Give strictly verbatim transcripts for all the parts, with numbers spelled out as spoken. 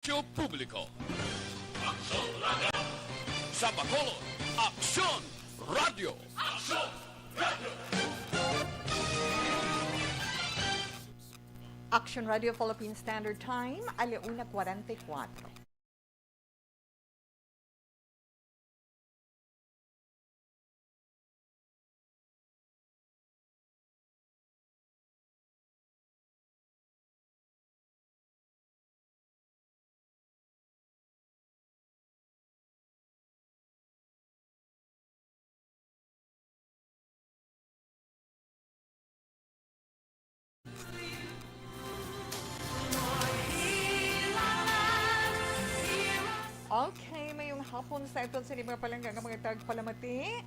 Serbisyo publiko. Aksyon Radio. Sa Bacolod, Aksyon Radio. Aksyon Radio. Action Radio Philippine Standard Time, ala una kwarenta y kuwatro. Okay, mayong hapon sa aton sa mga palangga nga mga tagpalamati.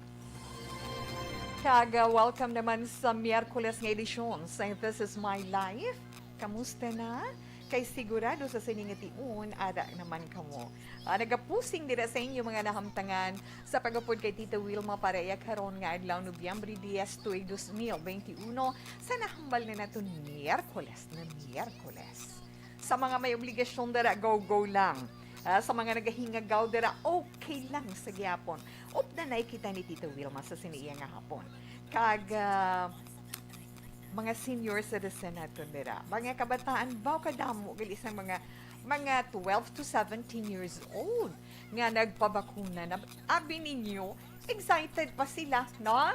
Kag, ah, welcome naman sa Miyerkules nga edisyon sa This Is My Life. Kamusta na? Kay sigurado sa sini nga tion, ara naman kamo. Ah, nagapusing dira sa inyo mga nahamtangan sa pag-upod kay Tita Wilma para iya karon nga adlaw, Nobyembre diyes, tuig dos mil benti uno, sa nahambal na naton Miyerkules na Miyerkules. Sa mga may obligasyon dira, go-go lang. Ah, sa mga nagahingagaw dira, okay lang sa gihapon. Updanay kita ni Tita Wilma sa sini iya nga hapon. Kag, ah, mga senior citizen naton dira. Mga kabataan, baw kadamo gali sang mga, mga twelve to seventeen years old nga nagpabakuna na. Abi ninyo, excited pa sila, no?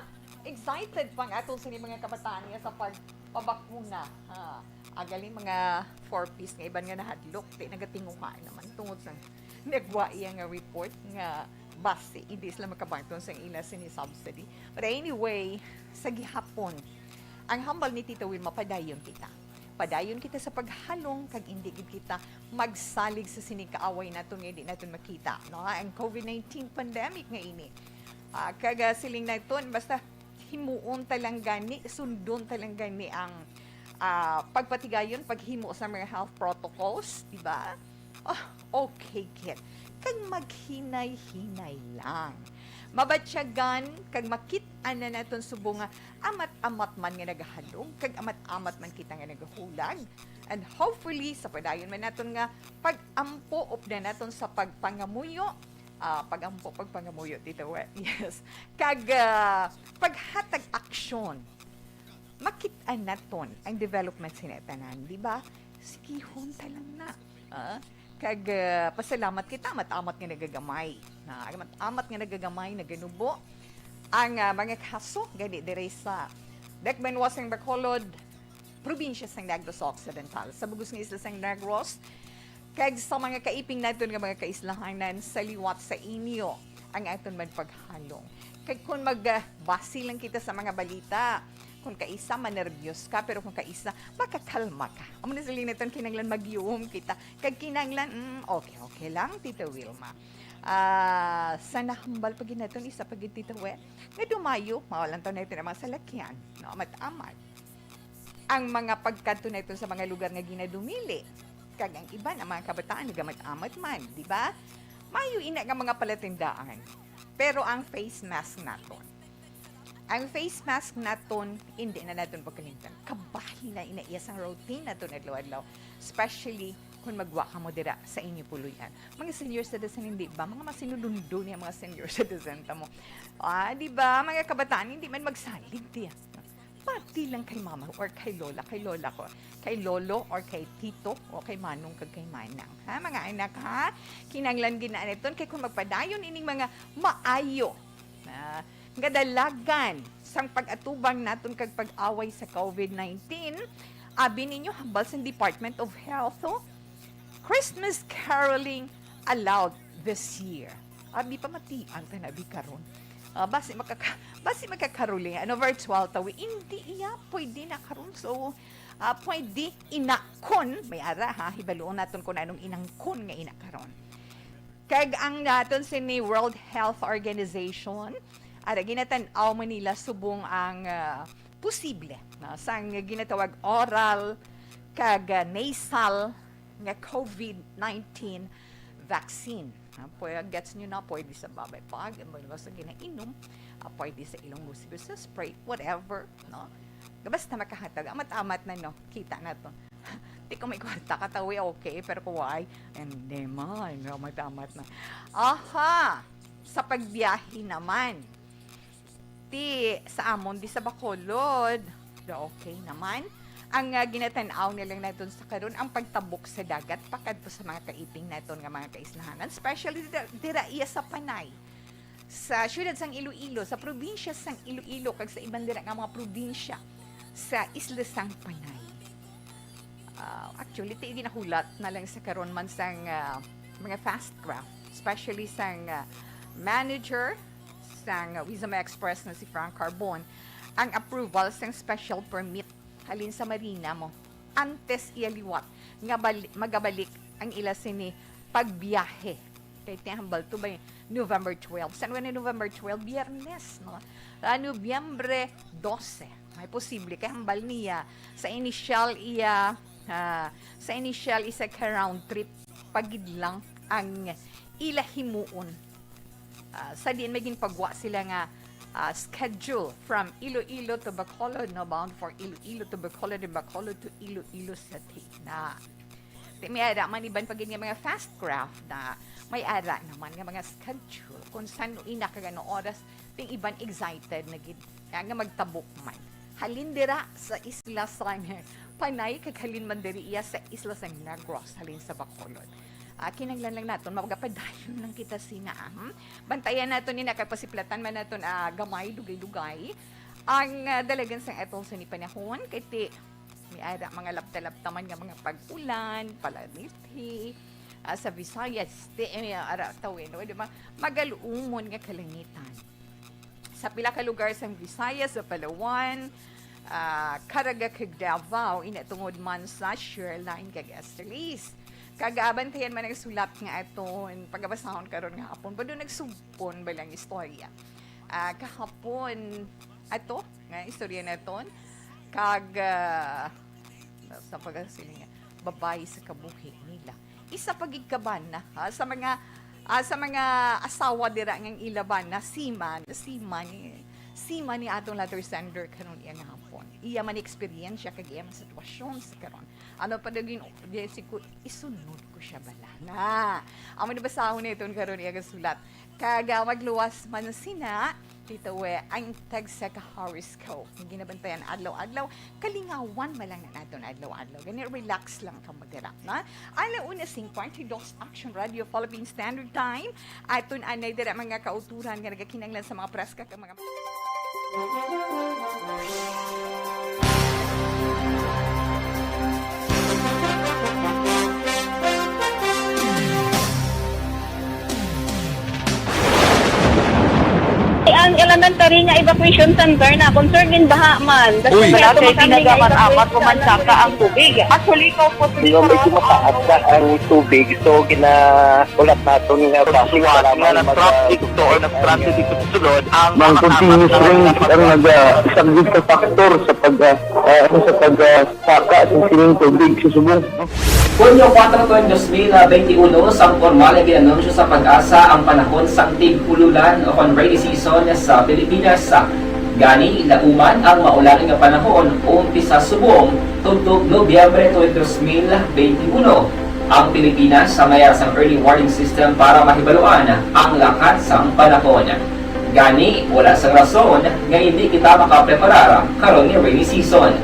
Excited pa ang aton sini mga kabataan niya sa pagpabakuna. Ha. Agali mga four Ps nga iban nga nahadlok, di nagatinguha naman tungod sa nagwa iya nga report nga basi hindi sila makabangtong sa ila sini subsidy. But anyway, sa gihapon, ang hambal ni Tita Wilma, padayon kita. Padayon kita sa paghalong kag indi gid kita magsalig sa sini kaaway naton nga indi naton makita, no? Ang covid nineteen pandemic nga ini. Ah, kag, ah, siling naton, basta himuon ta lang gani, sundon ta lang gani ang, ah, pagpatigayon, paghimo sa mga health protocols, di ba? Oh, okay gid. Kag maghinay-hinay lang. Mabatyagan kag makit-an na naton subong nga amat-amat man nga nagahalong, kag amat-amat man kita nga nagahulag. And hopefully, sa padayon man naton nga pag-ampo, updan naton sa pagpangamuyo, ah, pag-ampo, pagpangamuyo, Tita We, yes. Kag, ah, paghatag aksyon, makit-an naton ang development sina tanan, di ba? Sigihon ta lang na. Ah, kag, ah, pasalamat kita, amat-amat nga nagagamay. Na, amat-amat nga nagagamay, naganubo ang, ah, mga kaso gani diri sa Dakbayan, Western Bacolod, probinsya sang Negros Occidental, sa bug-os nga isla sang Negros, kag sa mga kaiping naton nga mga kaislahanan sa liwat sa inyo ang aton man paghalong. Kag kung mag, ah, base lang kita sa mga balita, kung kaisa manerbiyos ka, pero kung kaisa makakalma ka. Amo na sila naton, kinahanglan magyuhom kita. Kag kinahanglan, mm, okay, okay lang, Tita Wilma. Ah, sa nahambal pa gid naton, isa pa gid, Tita We, nga dumayo, mawalan taw naton ang mga salakyan, no? Amat-amat ang mga pagkadto naton sa mga lugar nga ginadumili. Kag ang iban, ang mga kabataan, nagamat-amat man, di ba? Mayo ina nga mga palatindaan. Pero ang face mask naton, ang face mask naton, hindi na naton pagkalimtan. Kabahin na ina iya sang routine naton adlaw-adlaw. Especially kung magwa kamo dira sa inyo puloy-an. Mga senior citizen, hindi ba? Mga masinudundo niya mga senior citizen ta mo. Ah, di ba? Mga kabataan, hindi man magsalig diya. Pati lang kay mama or kay lola, kay lola ko, kay lolo or kay tito o kay manong kag kay manang. Ha, mga anak, ha? Kinanglan gid na aniton kay kung magpadayon ining mga maayo na kadalagan sang pag-atubang naton kag pag-away sa covid nineteen, abi ninyo, hambal sang Department of Health, oh, Christmas caroling allowed this year. Abi, pamatian ta na bi karon. Ah, basi makaka-, basi makakaroling, ano, virtual ta, wi. Hindi iya pwede na karon. So, ah, pwede inakon, may ara, ha, hibaluon naton kung anong inangkon nga ina karon. Kag ang naton sini World Health Organization, ara, ginatan-aw man nila subong ang, ah, posible, no, sang ginatawag oral kag, ah, nasal nga covid nineteen vaccine. Ah, pwe-, gets nyo na, pwede sa babay pag, basta ginainom, ah, pwede sa ilong mo, siguro sa spray, whatever, no? Basta makahatag, amat-amat na, no? Kita na to. Ti kung may kwarta ka, tawi, okay, pero kung wala, hindi man, no, matamat na. Aha, sa pagbiyahe naman, ti sa amon di sa Bacolod, do okay naman. Ang, ah, ginatan-aw na lang naton sa karon, ang pagtabok sa dagat pakadto sa mga kaiping naton nga mga kaislahanan, especially dira, dira iya sa Panay, sa siyudad sang Iloilo, sa probinsya sang Iloilo, kag sa iban dira nga mga probinsya sa isla sang Panay. Ah, actually, ti ginahulat na lang sa karon man sang, ah, mga fast craft, especially sang, ah, manager sang Wizama Express na si Frank Carbon, ang approval sang special permit halin sa Marina mo antes iya liwat nga bali-, magabalik ang ila sini pagbiyahe. Kay ti hambal to by November twelve. San wala November twelve? Biyernes, no? Ah, Nobyembre dose. May posible kay hambal niya sa initial iya, ah, sa initial isa ka round trip pagid lang ang ila himuon. Ah, sa diin may ginpagwa sila nga, ah, schedule from Iloilo to Bacolod, no, bound for Iloilo to Bacolod and Bacolod to Iloilo City. Na, ti may ara man iban pa gid nga mga fast craft na may ara naman nga mga schedule kung san ina kag ano oras, ting iban excited na gid nga, nga magtabok man. Halin dira sa isla sa Panay, kag halin man diri iya sa isla sa Negros, halin sa Bacolod. Ah, kinahanglan lang naton, magapadayon lang kita sina, ah, hmm? Bantayan naton ina, kay pasiplatan man naton, ah, gamay, dugay-dugay. Ang, ah, dalagan sang atol sa ni panahon, kay ti, may ara mga labta-labta man nga mga pag-ulan, palamithi, ah, sa Visayas, ti, eh, ara tawin, no? Di ba? Magaluumon nga kalangitan. Sa pila ka lugar sang Visayas, sa Palawan, ah, Caraga kag Davao, ina tungod man sa shear line kag easterlies. Kag abantayan man ang sulat nga aton pagabasahon karon nga hapon. Bado nagsugpon ba lang istorya? Ah, kahapon, ato, nga istorya naton. Kag, ah, sa pagkasiling nga, babayi sa kabuhi nila. Isa pa gid ka bana, ha, sa mga, ah, sa mga asawa dira nga ang ila bana, seaman, seaman ni, seaman ni atong letter sender karon iya nga hapon. Iya man eksperyensya kag iya man sitwasyon sa karon. Ano pa daw gin-, di, si ku-, isunod ko siya bala na. Amo ni basahon naton karon iya nga sulat. Kag, ah, magluwas man sina, dito, eh, ang tagsa ka horoscope. Ang ginabantayan adlaw-adlaw, kalingawan man lang na naton adlaw-adlaw. Gani, relax lang ka magdala, na? Ala una sing kwarenta y dos Action Radio Philippine Standard Time. Aton anay dira mga kauturan nga nagakinanglan sa mga preska kag mga Ang elementary nga evacuation center na concern in baha man. Uy. Wala kay tinaga man apat ko man saka ang tubig. Actually, ikaw po, medyo mataas na ang tubig. So, ginahulat naton nga basi nga para na-traffic to or na-stranded dito sa sulod ang mga continuous rain ang nagasaglit sa factor sa pag, ah, ah, ano, sa pag, ah, saka sa sining tubig sa subong. Hunyo kuwatro, dos mil benti uno, sang pormal nga gin-anunsyo sa PAGASA ang panahon sang tig-ululan o kon rainy season sa Pilipinas. Gani, lauman ang maulan nga panahon umpisa subong tubtob Nobyembre twenty, dos mil benti uno. Ang Pilipinas may ara sang early warning system para mahibaluan ang lakat sang panahon. Gani, wala sang rason nga hindi kita makapreparar karon ni rainy season.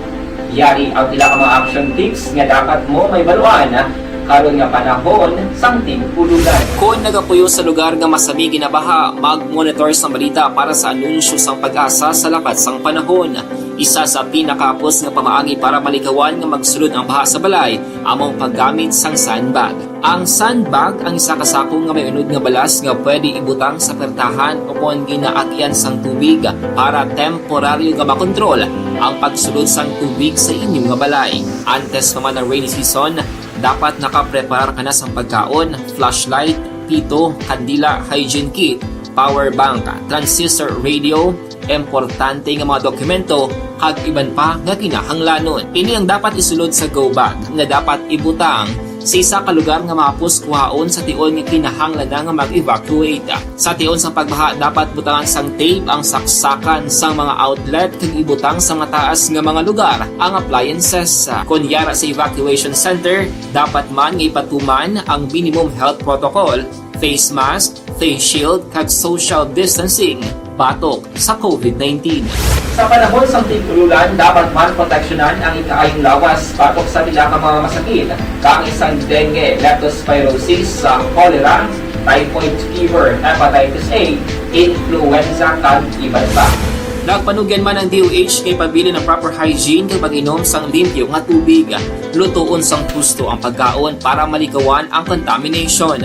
Yari ang pila ka mga action tips nga dapat mo mahibaluan karon nga panahon sang tig-ululan. Kon nagapuyo sa lugar nga masami ginabaha, mag-monitor sang balita para sa anunsyo sang PAGASA sa lakat sang panahon. Isa sa pinakahapos nga pamaagi para malikawan nga magsulod ang baha sa balay amo ang paggamit sang sandbag. Ang sandbag ang isa ka sako nga may unod nga balas nga pwede ibutang sa pertahan o kon ginaagyan sang tubig para temporaryo nga makontrol ang pagsulod sang tubig sa inyo nga balay. Antes pa man ang rainy season, dapat nakapreparar ka na sang pagkaon, flashlight, pito, kandila, hygiene kit, power bank, transistor radio, importante nga mga dokumento, kag iban pa nga kinahanglanon. Ini ang dapat isulod sa go bag nga dapat ibutang Sa isa ka lugar nga mahapos kuhaon sa tion nga kinahanglan na nga mag-evacuate. Sa tion sang pagbaha, dapat butangan sang tape ang saksakan sang mga outlet kag ibutang sa mataas nga mga lugar ang appliances. Kon yara sa evacuation center, dapat man nga ipatuman ang minimum health protocol, face mask, face shield, kag social distancing batok sa COVID nineteen. Sa panahon sang tig-ululan, dapat man proteksyonan ang ikaayong lawas batok sa pila ka mga masakit, kaangay sang dengue, leptospirosis, sa cholera, typhoid fever, hepatitis A, influenza, kag iban pa. Nagpanugyan man ang D O H nga ipabilin ang proper hygiene kag pag-inom sang limpyo nga tubig. Lutoon sang husto ang pagkaon para malikawan ang contamination.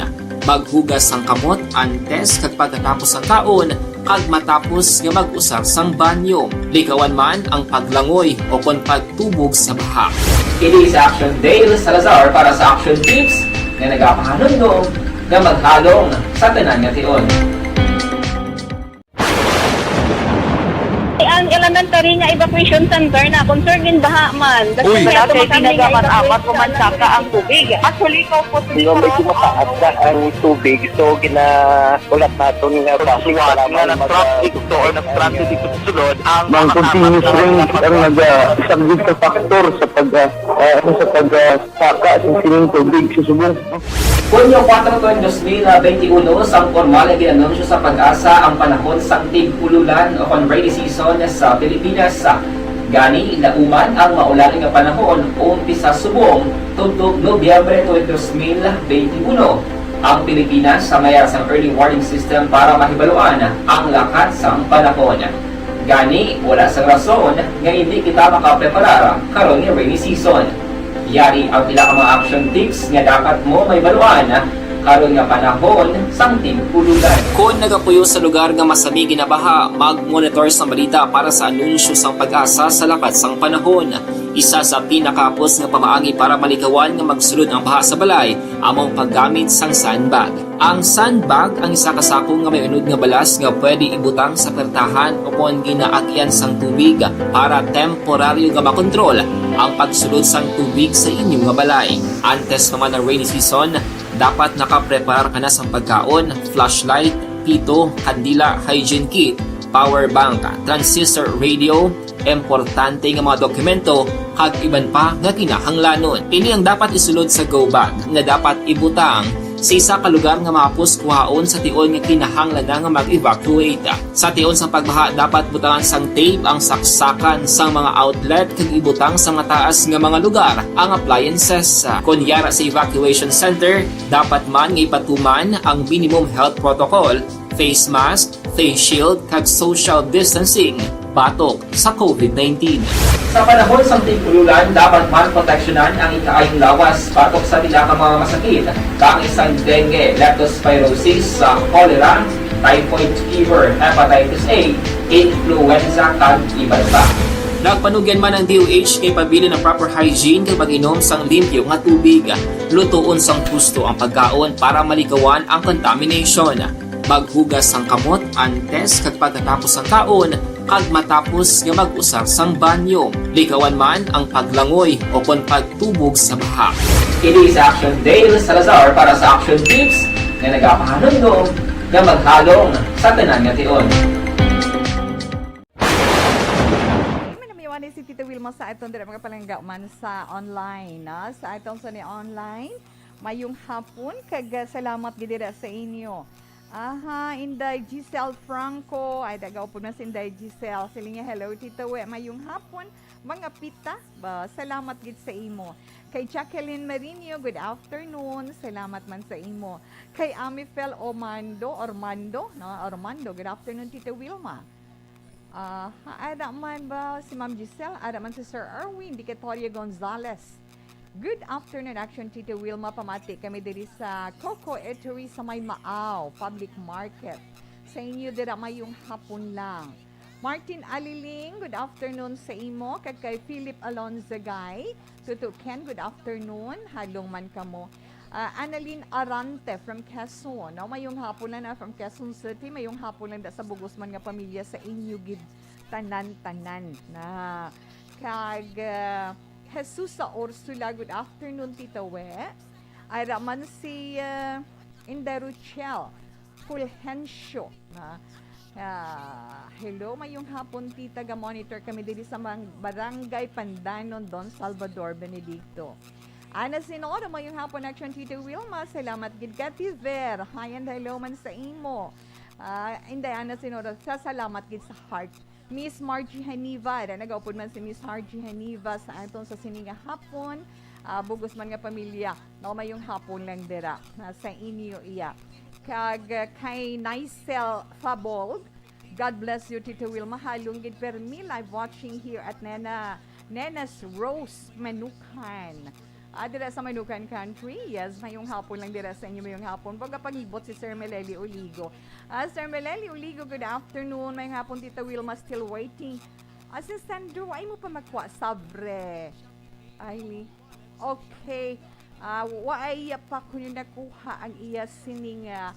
Maghugas sang kamot antes kag pagkatapos sang kaon kag matapos nga mag-usar sang banyo. Likawan man ang paglangoy o kon pagtubog sa baha. Kini si Action Dale Salazar para sa Action Tips nga nagapahanumdom nga maghalong sa tanan nga tion. Ang elementary nga evacuation center na concern gin baha man. Uy! Wala kay ginagamit apat o mansaka ang tubig. Actually, kaupos ni Sino medyo mataas na ang tubig, so ginaulat naton nga basi Suwat kailangan nga mag-, nag-traffic to or nag-transit dito sa sulod ang Ang mga continuous kasama rain ang naga-, isa gid ka factor sa pag, ah, ah, ano, sa pag, ah, saka sa sining tubig sa subong. Hunyo kuwatro, tuig dos mil benti uno, sang pormal nga gin-anunsyo sa PAGASA ang panahon sang tig-ululan o kon rainy season sa Pilipinas. Gani, nauman ang maulan nga panahon umpisa subong tubtob Nobyembre tuig dos mil benti uno. Ang Pilipinas sa mayar sang early warning system para mahibaluan ang lakat sang panahon. Gani, wala sang rason nga hindi kita makapreparar karon nga rainy season. Yari ang pila ka mga action tips nga dapat mo mahibaluan karon nga panahon sang tig-ululan. Kon nagapuyo sa lugar nga masami ginabaha, mag-monitor sang balita para sa anunsyo sang PAGASA sa lakat sang panahon. Isa sa pinakahapos nga pamaagi para malikawan nga magsulod ang baha sa balay amo ang paggamit sang sandbag. Ang sandbag ang isa ka sako nga may unod nga balas nga pwede ibutang sa pertahan o kon ginaagyan sang tubig para temporaryo nga makontrol ang pagsulod sang tubig sa inyo nga balay. Antes pa man ang rainy season, dapat nakapreparar ka na sang pagkaon, flashlight, pito, kandila, hygiene kit, power bank, transistor radio, importante nga mga dokumento, kag iban pa nga kinahanglanon. Ini ang dapat isulod sa go bag nga dapat ibutang sa isa ka lugar nga mahapos kuhaon sa tion nga kinahanglan na nga mag-evacuate. Sa tion sang pagbaha, dapat butangan sang tape ang saksakan sang mga outlet kag ibutang sa mataas nga mga lugar ang appliances. Kon yara sa evacuation center, dapat man nga ipatuman ang minimum health protocol, face mask, face shield, kag social distancing batok sa COVID nineteen. Sa panahon sang tig-ululan, dapat man proteksyonan ang ikaayong lawas batok sa pila ka mga masakit, kaangay sang dengue, leptospirosis, sa cholera, typhoid fever, hepatitis A, influenza, kag iban pa. Nagpanugyan man ang D O H nga ipabilin ang proper hygiene kag pag-inom sang limpyo nga tubig. Lutoon sang husto ang pagkaon para malikawan ang contamination. Maghugas sang kamot antes kag pagkatapos sang kaon, kag matapos nga mag-usar sang banyo. Likawan man ang paglangoy o kon pagtubog sa baha. Kini si Action Dale Salazar para sa Action Tips nga nagapahanumdom nga maghalong sa tanan nga tion. Manamiwani si Tita Wilma sa aton dira mga palangga man sa online, no? Sa aton sa ni online. Mayong hapon, kag, ah, salamat gid dira sa inyo. Aha, Inday Giselle Franco. Ay, dagaw po na si Inday Giselle. Sila niya, "Hello, Tita We. Mayong hapon, mga pita." Ba, salamat gid sa imo. Kay Jacqueline Marinio, good afternoon. Salamat man sa imo. Kay Amifel Omando, Ormando, no? Ormando, good afternoon, Tita Wilma. Ah, ada man ba si Ma'am Giselle? Ada man si Sir Erwin Dicatoria Gonzalez. Good afternoon, Action Tita Wilma. Pamati kami diri sa Coco Eatery sa may Maaw Public Market. Sa inyo dira, mayong hapon lang. Martin Aliling, good afternoon sa imo. Kag kay Philip Alonzagay, Tuto Ken, good afternoon. Halong man kamo. Ah, Annalyn Arante from Quezon. No, mayong hapon na na from Quezon City. Mayong hapon lang da sa bugos man nga pamilya sa inyo gid tanan-tanan na. Kag, ah, Jesus sa Ursula, good afternoon, Tita We. Ara man si, ah, Inday Rochelle Fulgencio, ha? Ah, hello, mayong hapon, tita. Ga-monitor kami diri sa mang-, Barangay Pandanon, Don Salvador Benedicto. Ana Sinoro, mayong hapon, Action Tita Wilma. Salamat gid, Kati Ver. Hi and hello man sa imo. Ah, Inday Ana Sinoro, sa salamat gid sa heart. Miss Margie Haniva, na nagaupod man si Miss Margie Haniva sa aton sa sini nga hapon. Ah, bugos man nga pamilya, no, mayong hapon lang dira, ah, sa inyo iya. Kag, ah, kay Nicel Fabold, God bless you, Tito Will. Mahalong gid permi, live watching here at Nena, Nena's Rose Manukan. Ah, dira sa Manukan Country. Yes, mayong hapon lang dira sa inyo, mayong hapon. Pagkapangibot si Sir Meleli Oligo. Ah, Sir Meleli Oligo, good afternoon. Mayong hapon, Tita Wilma, still waiting. Ah, si Sandro, ay mo pa makuha, sabre. Ay, okay. Ah, wa ay pa ko yung nakuha ang iya sining, ah,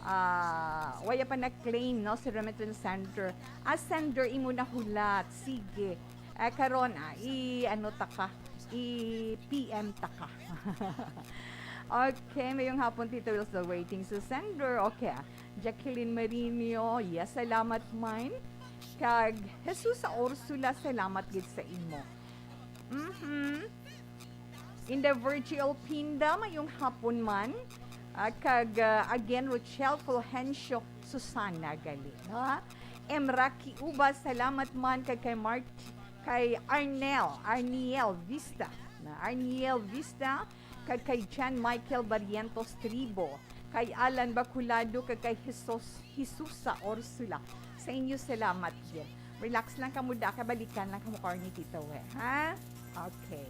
ah, waya pa na-claim, no, sa remittance center. Ah, sender, imo na hulat. Sige. Ah, karon, ah, i-, ano ta ka? I-P M ta ka. Okay, mayong hapon, Tito Will, still waiting. So, sender, okay, ah. Jacqueline Marinio, yes, salamat man. Kag Jesus sa Ursula, salamat gid sa imo. Mhm. In the virtual Pinda, mayong hapon man. Ah, kag, ah, again, Rochelle Fulgencio Susana gali, ha? Emraki Uba, salamat man kag kay Mart-, kay Arnel, Arniel Vista, na Arniel Vista, kag kay John Michael Barrientos Tribo, kay Alan Bacolado, kag kay Jesus, Jesusa Ursula. Sa inyo, salamat gid. Relax lang kamo, da, kabalikan lang kamo karon ni Tito, eh, ha? Okay.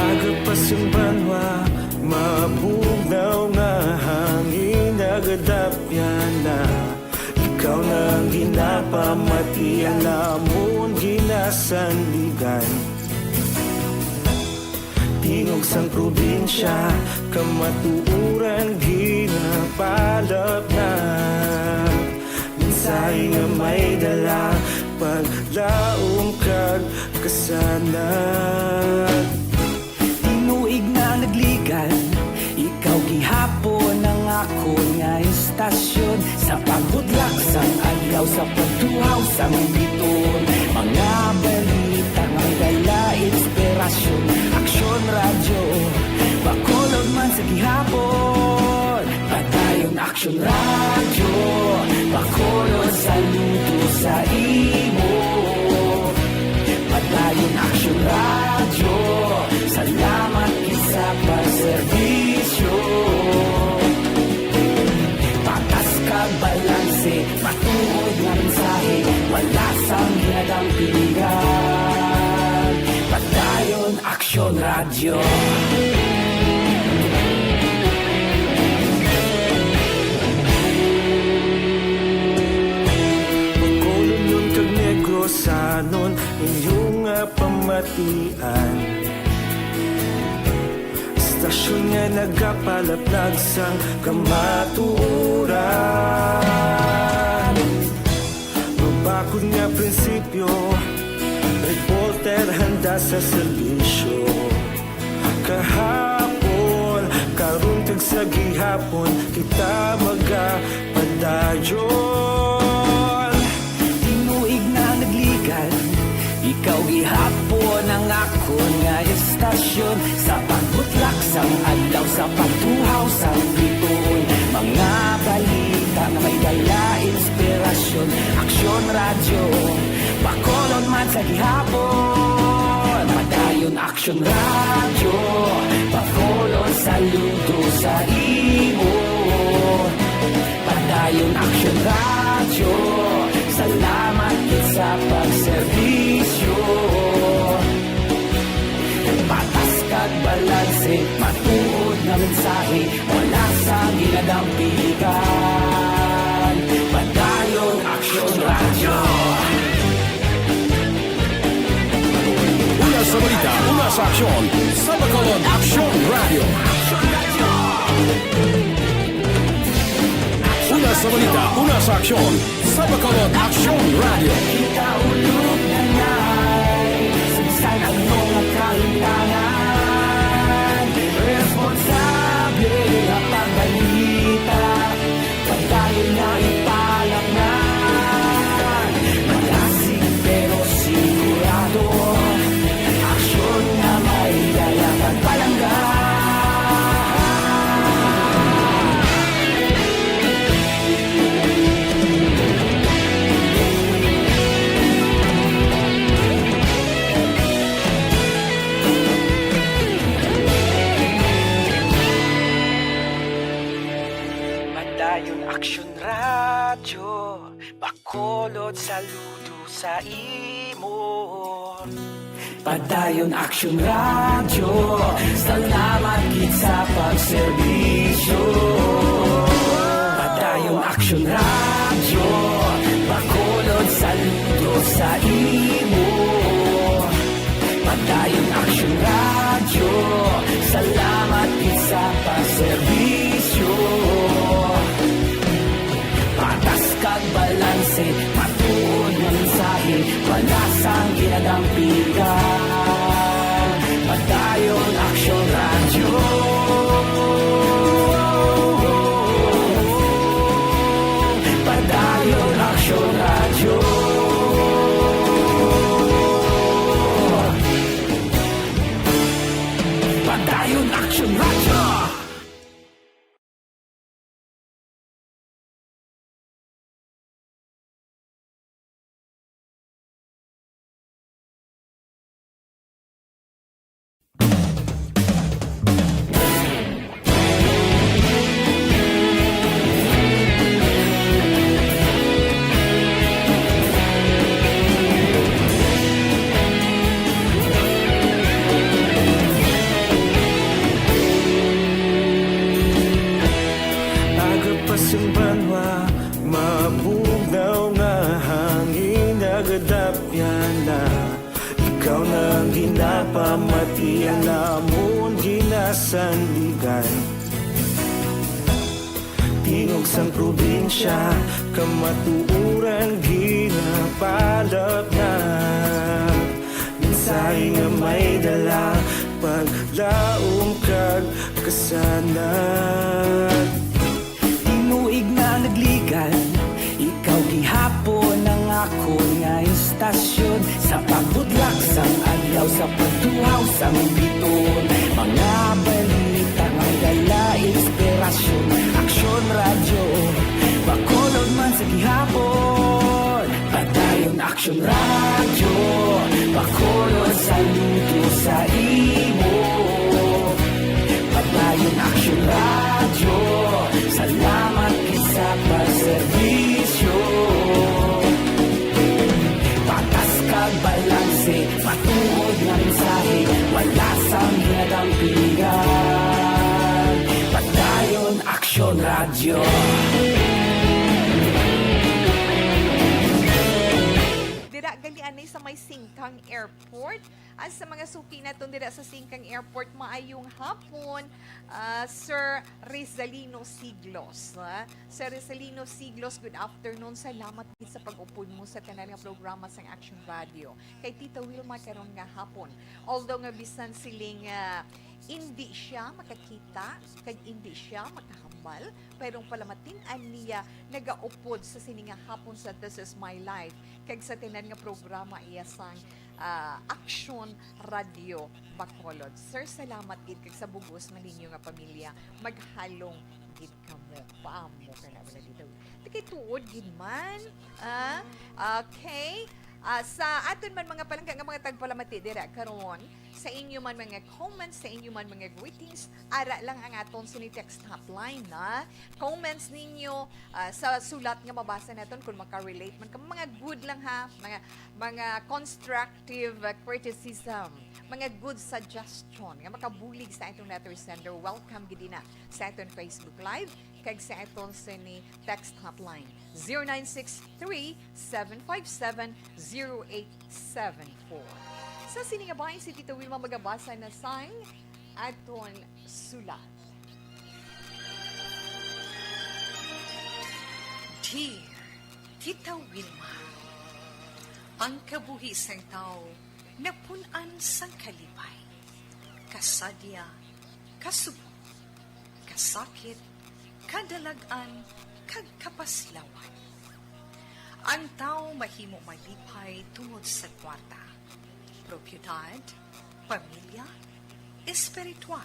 Aga pa sing banwa, mabugnaw nga hangin nagadapyan na. Ikaw na ang ginapamati, ang amon ginasandigan. Tingog sang probinsya, kamatuoran ginapalapnag. Mensahe nga may dala, paglaom kag kasanag. Tinuig na nagligan, ikaw gihapon ang akon nga istasyon. Sa pagbudlak sang adlaw, sa pagtuhaw sang biton, mga balita nga dala inspirasyon. Aksyon Radyo, Bacolod man sa gihapon. Padayon Aksyon Radyo, Bacolod, saludo sa imo. Padayon Aksyon Radyo, salamat gid sa pagserbisyo. Patas kag balanse, matuod nga mensahe, wala sang ginadampingan. Padayon Aksyon Radyo. Bacolodnon kag Negrosanon, inyo nga pamatian. Hasta Istasyon nga nagapalaplag sang kamatuoran. Mabakod nga prinsipyo, reporter handa sa serbisyo. Kahapon, karon, kag sa gihapon, kita magapadayon. Tinuig na nagligan, ikaw gihapon ang akon nga istasyon. Sa pagbutlak sang adlaw, sa pagtuhaw sang bituon, mga balita nga may dala inspirasyon. Aksyon Radyo, Bacolod man sa gihapon. Padayon Aksyon Radyo, Bacolod, saludo sa imo. Padayon Aksyon Radyo, salamat gid sa pagserbisyo. Patas kag balanse, matuod nga mensahe, wala sang ginadampigan. Padayon Aksyon Radyo. Una sa balita, una sa aksyon, sa Bacolod Aksyon Radyo. Una sa balita, una sa aksyon, sa Bacolod Aksyon Radyo. Kita ulog na ngay, sa bisan ano nga kahintangan, responsable nga pagbalita. Padayon na ipalaknag, malasig pero sigurado. Aksyon nga may dala kag palangga. Padayon Aksyon Radyo, Bacolod, saludo sa imo. Padayon Aksyon Radyo, salamat gid sa pagserbisyo. Padayon Aksyon Radyo, Bacolod, saludo sa imo. Padayon Aksyon Radyo, salamat gid sa pagserbisyo. Patas kag balanse, matuod nga mensahe, wala sang ginadampigan. Padayon Aksyon Radyo. Padayon Aksyon Radyo. Padayon Aksyon Radyo. Aga pa sing banwa, mabugnaw nga hangin nagadapyan na. Ikaw na ang ginapamati, ang amon ginasandigan. Tingog sang probinsya, kamatuoran ginapalapnag. Mensahe nga may dala, paglaom kag kasanag. Tinuig na nagligan, ikaw gihapon ang akon nga istasyon. Sa pagbutlak sang adlaw, sa pagtuhaw sang bituon, mga balita nga dala inspirasyon. Aksyon Radyo, Bacolod man sa gihapon. Padayon Aksyon Radyo, Bacolod, saludo sa imo. Padayon Aksyon Radyo, salamat gid sa pagserbisyo. Patas kag balanse, matuod nga mensahe, wala sang ginadampigan. Padayon Aksyon Radyo. Dira gali anay sa may Singkang area. Airport. At sa mga suki naton dira sa Singkang Airport, maayong hapon, ah, Sir Rizalino Siglos, ah. Sir Rizalino Siglos, good afternoon. Salamat gid sa pag-upod mo sa tanan nga programa sang Action Radio. Kay Tita Wilma karon nga hapon. Although nga bisan siling, ah, indi siya makakita, kag indi siya makahambal, pero ang palamatin-an niya nagaupod sa sini nga hapon sa This Is My Life, kag sa tanan nga programa iya sang, ah, Action Radio Bacolod. Sir, salamat gid kag sa bug-os man ninyo nga pamilya, maghalong gid kamo. Paamo ka na wala dito. Tikay tuod gid man. Ah, okay. Ah, sa aton man mga palangga nga mga tagpalamati dira karon, sa inyo man mga comments, sa inyo man mga greetings, ara lang ang aton sini text hotline, na comments ninyo, ah, sa sulat nga mabasa naton kung makarelate man ka, mga good lang ha, mga mga constructive, ah, criticism, mga good suggestion nga makabulig sa atong letter sender, welcome gid na sa aton Facebook Live kag sa aton sini text hotline, zero nine six three, seven five seven, zero eight seven four. Sa sini nga bahin, si Tita Wilma magabasa na sang aton sulat. Dear Tita Wilma, ang kabuhi sang tawo napun-an sang kalipay, kasadya, kasubo, kasakit, kadalag-an, kag kapaslawan. Ang tawo mahimo malipay tungod sa kwarta, propiedad, pamilya, espiritual.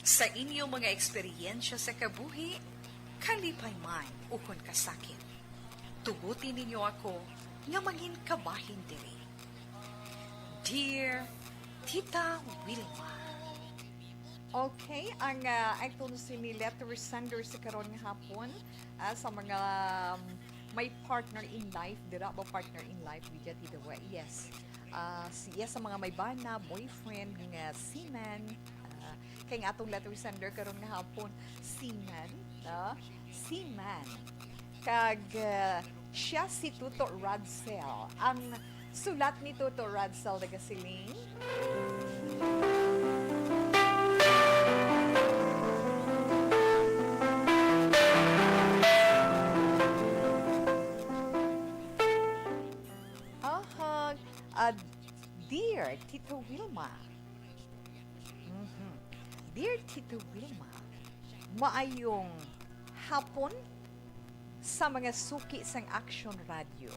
Sa inyo mga eksperyensya sa kabuhi, kalipay man ukon kasakit, tuguti ninyo ako nga mangin kabahin diri. Dear Tita Wilma. Okay, ang, ah, aton sini letter sender sa karon nga hapon, ah, sa mga, um, may partner in life, dira ba partner in life, Lydia Tidawa? Yes. Ah, si-, yes, sa mga may bana, boyfriend, nga seaman, ah, kay nga atong letter sender karon nga hapon, seaman, no? Seaman. Kag, ah, siya si Tuto Radsel. Ang sulat ni Tuto Radsel nagasiling. Aha, ah, dear Tito Wilma. Mhm. Dear Tito Wilma, maayong hapon sa mga suki sang Action Radio,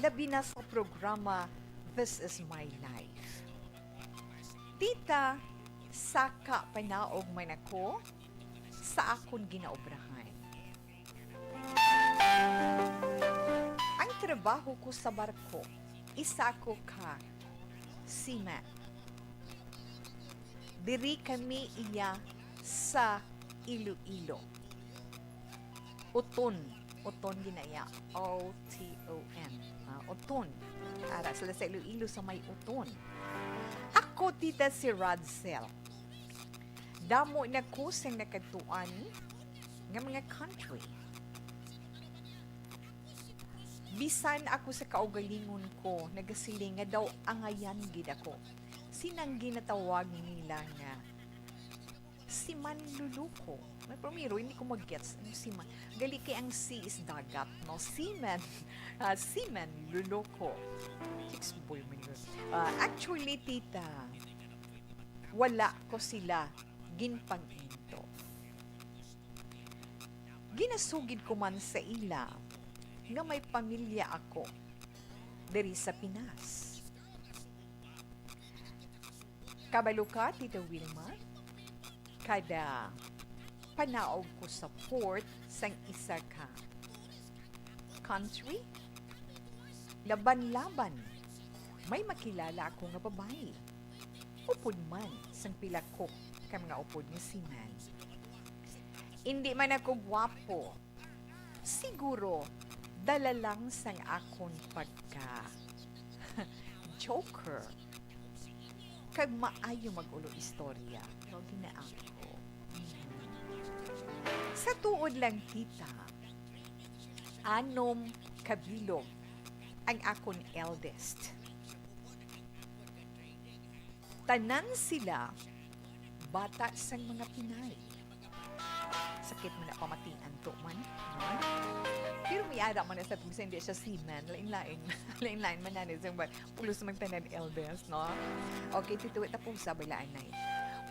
labi na sa programa This Is My Life. Tita, saka panaog man ako sa akon ginaobrahan. Ang trabaho ko sa barko, isa ko ka seaman. Diri kami iya sa Iloilo. Uton. Uton ginaya. O T O N. Ah, Uton. Ara sila sa Iloilo sa may Uton. Ako, tita, si Radsel. Damo na ko sing nakadtuan nga mga country. Bisan ako sa kaugalingon ko, nagasiling nga daw angayan gid ako. Sinang ginatawag nila nga si Manluluko. May primero, hindi ko mag-gets ang si Man. Gali kay ang sea is dagat, no? Seaman. Ah, si Manluluko. Chicks boy man yun. Ah, actually, tita, wala ko sila ginpang-into. Ginasugid ko man sa ila nga may pamilya ako diri sa Pinas. Kabalo ka, Tita Wilma? Kada panaog ko sa port sang isa ka country, laban-laban, may makilala ako nga babayi. Upod man sang pila ko ka mga upod nga seaman. Indi man ako gwapo. Siguro, dala lang sang akon pagka joker. Kag maayo mag-ulo istorya. Lugi na ako. Sa tuod lang, tita, anom ka bilog ang akon eldest. Tanan sila bata sang mga Pinay. Sakit man na pamatian to man, no? Pero may ara man na sa, kung hindi siya seaman, lain-lain. Lain-lain man na sa ba. Pulos man tanan elders, no? Okay, Tito, tapos sa bala, anay.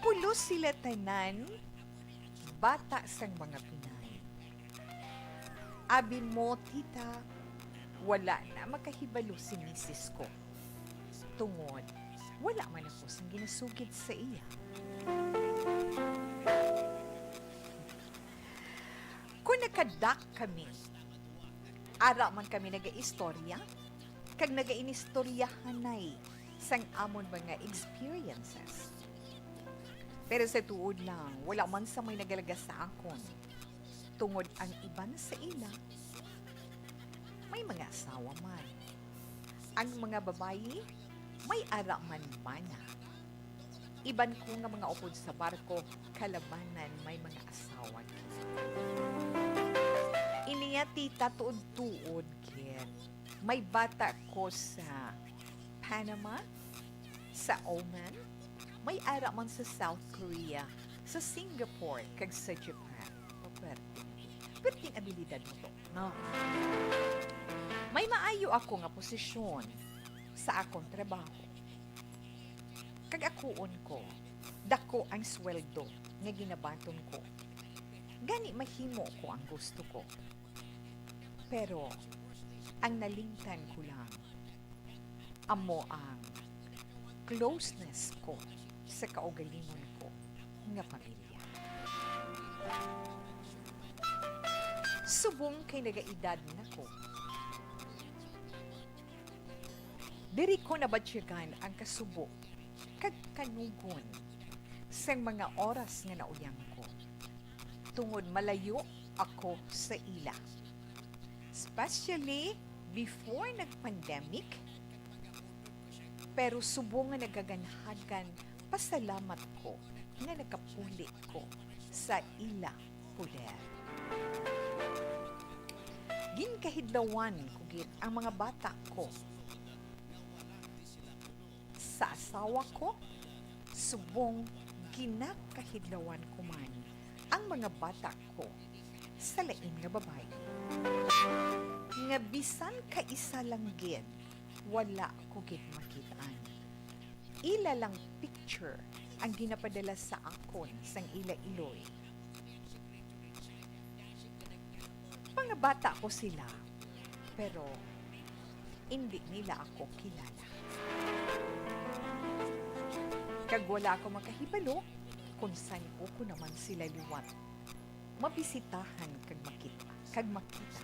Pulos sila tanan bata sang mga Pinay. Abi mo, tita, wala na makahibalo si misis ko. Tungod, wala man ako sang ginasugid sa iya. Kung nakadak kami, ara man kami nagaistorya, kag nagainistoryahanay sang amon mga experiences. Pero sa tuod lang, wala man sa may nagalaga sa akon. Tungod ang iban sa ila, may mga asawa man. Ang mga babayi, may ara man bana. Iban ko nga mga upod sa barko, kalabanan may mga asawa gid. Iniya, tita, tuod-tuod gid. May bata ko sa Panama, sa Oman, may ara man sa South Korea, sa Singapore, kag sa Japan. Perting, perting abilidad mo to, no? May maayo ako nga posisyon sa akon trabaho. Kag akuon ko, dako ang sweldo nga ginabaton ko. Gani mahimo ko ang gusto ko. Pero, ang nalimtan ko lang, amo ang closeness ko sa kaugalingon ko nga pamilya. Subong kay nagaedad na ko, diri ko nabatyagan ang kasubo kag kanugon sang mga oras nga nauyang ko, tungod malayo ako sa ila, especially before nag-pandemic. Pero subong nga nagaganhagan, pasalamat ko nga nakapuli ko sa ila poder. Ginkahidlawan ko gid ang mga bata ko sa asawa ko, subong ginakahidlawan ko man ang mga bata ko sa lain nga babayi, nga bisan kaisa lang gid, wala ko gid makit-an. Ila lang picture ang ginapadala sa akon sang ila iloy. Mga bata ko sila, pero indi nila ako kilala. Kag wala ako makahibalo kung san-o ko naman sila liwat mabisitahan kag makita, kag makita.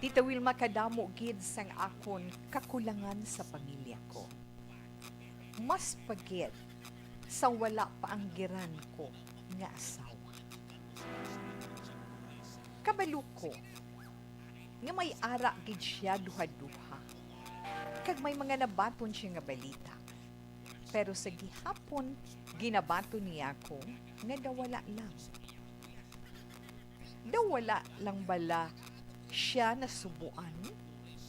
Tita Wilma, kadamo gid sang akon kakulangan sa pamilya ko. Mas pa gid sa wala pa ang giran ko nga asawa. Kabalo ko nga may ara gid sia duha-duha, kag may mga nabaton sia nga balita. Pero sa gihapon, ginabaton niya ako nga daw wala lang. Daw wala lang bala sia nasubuan,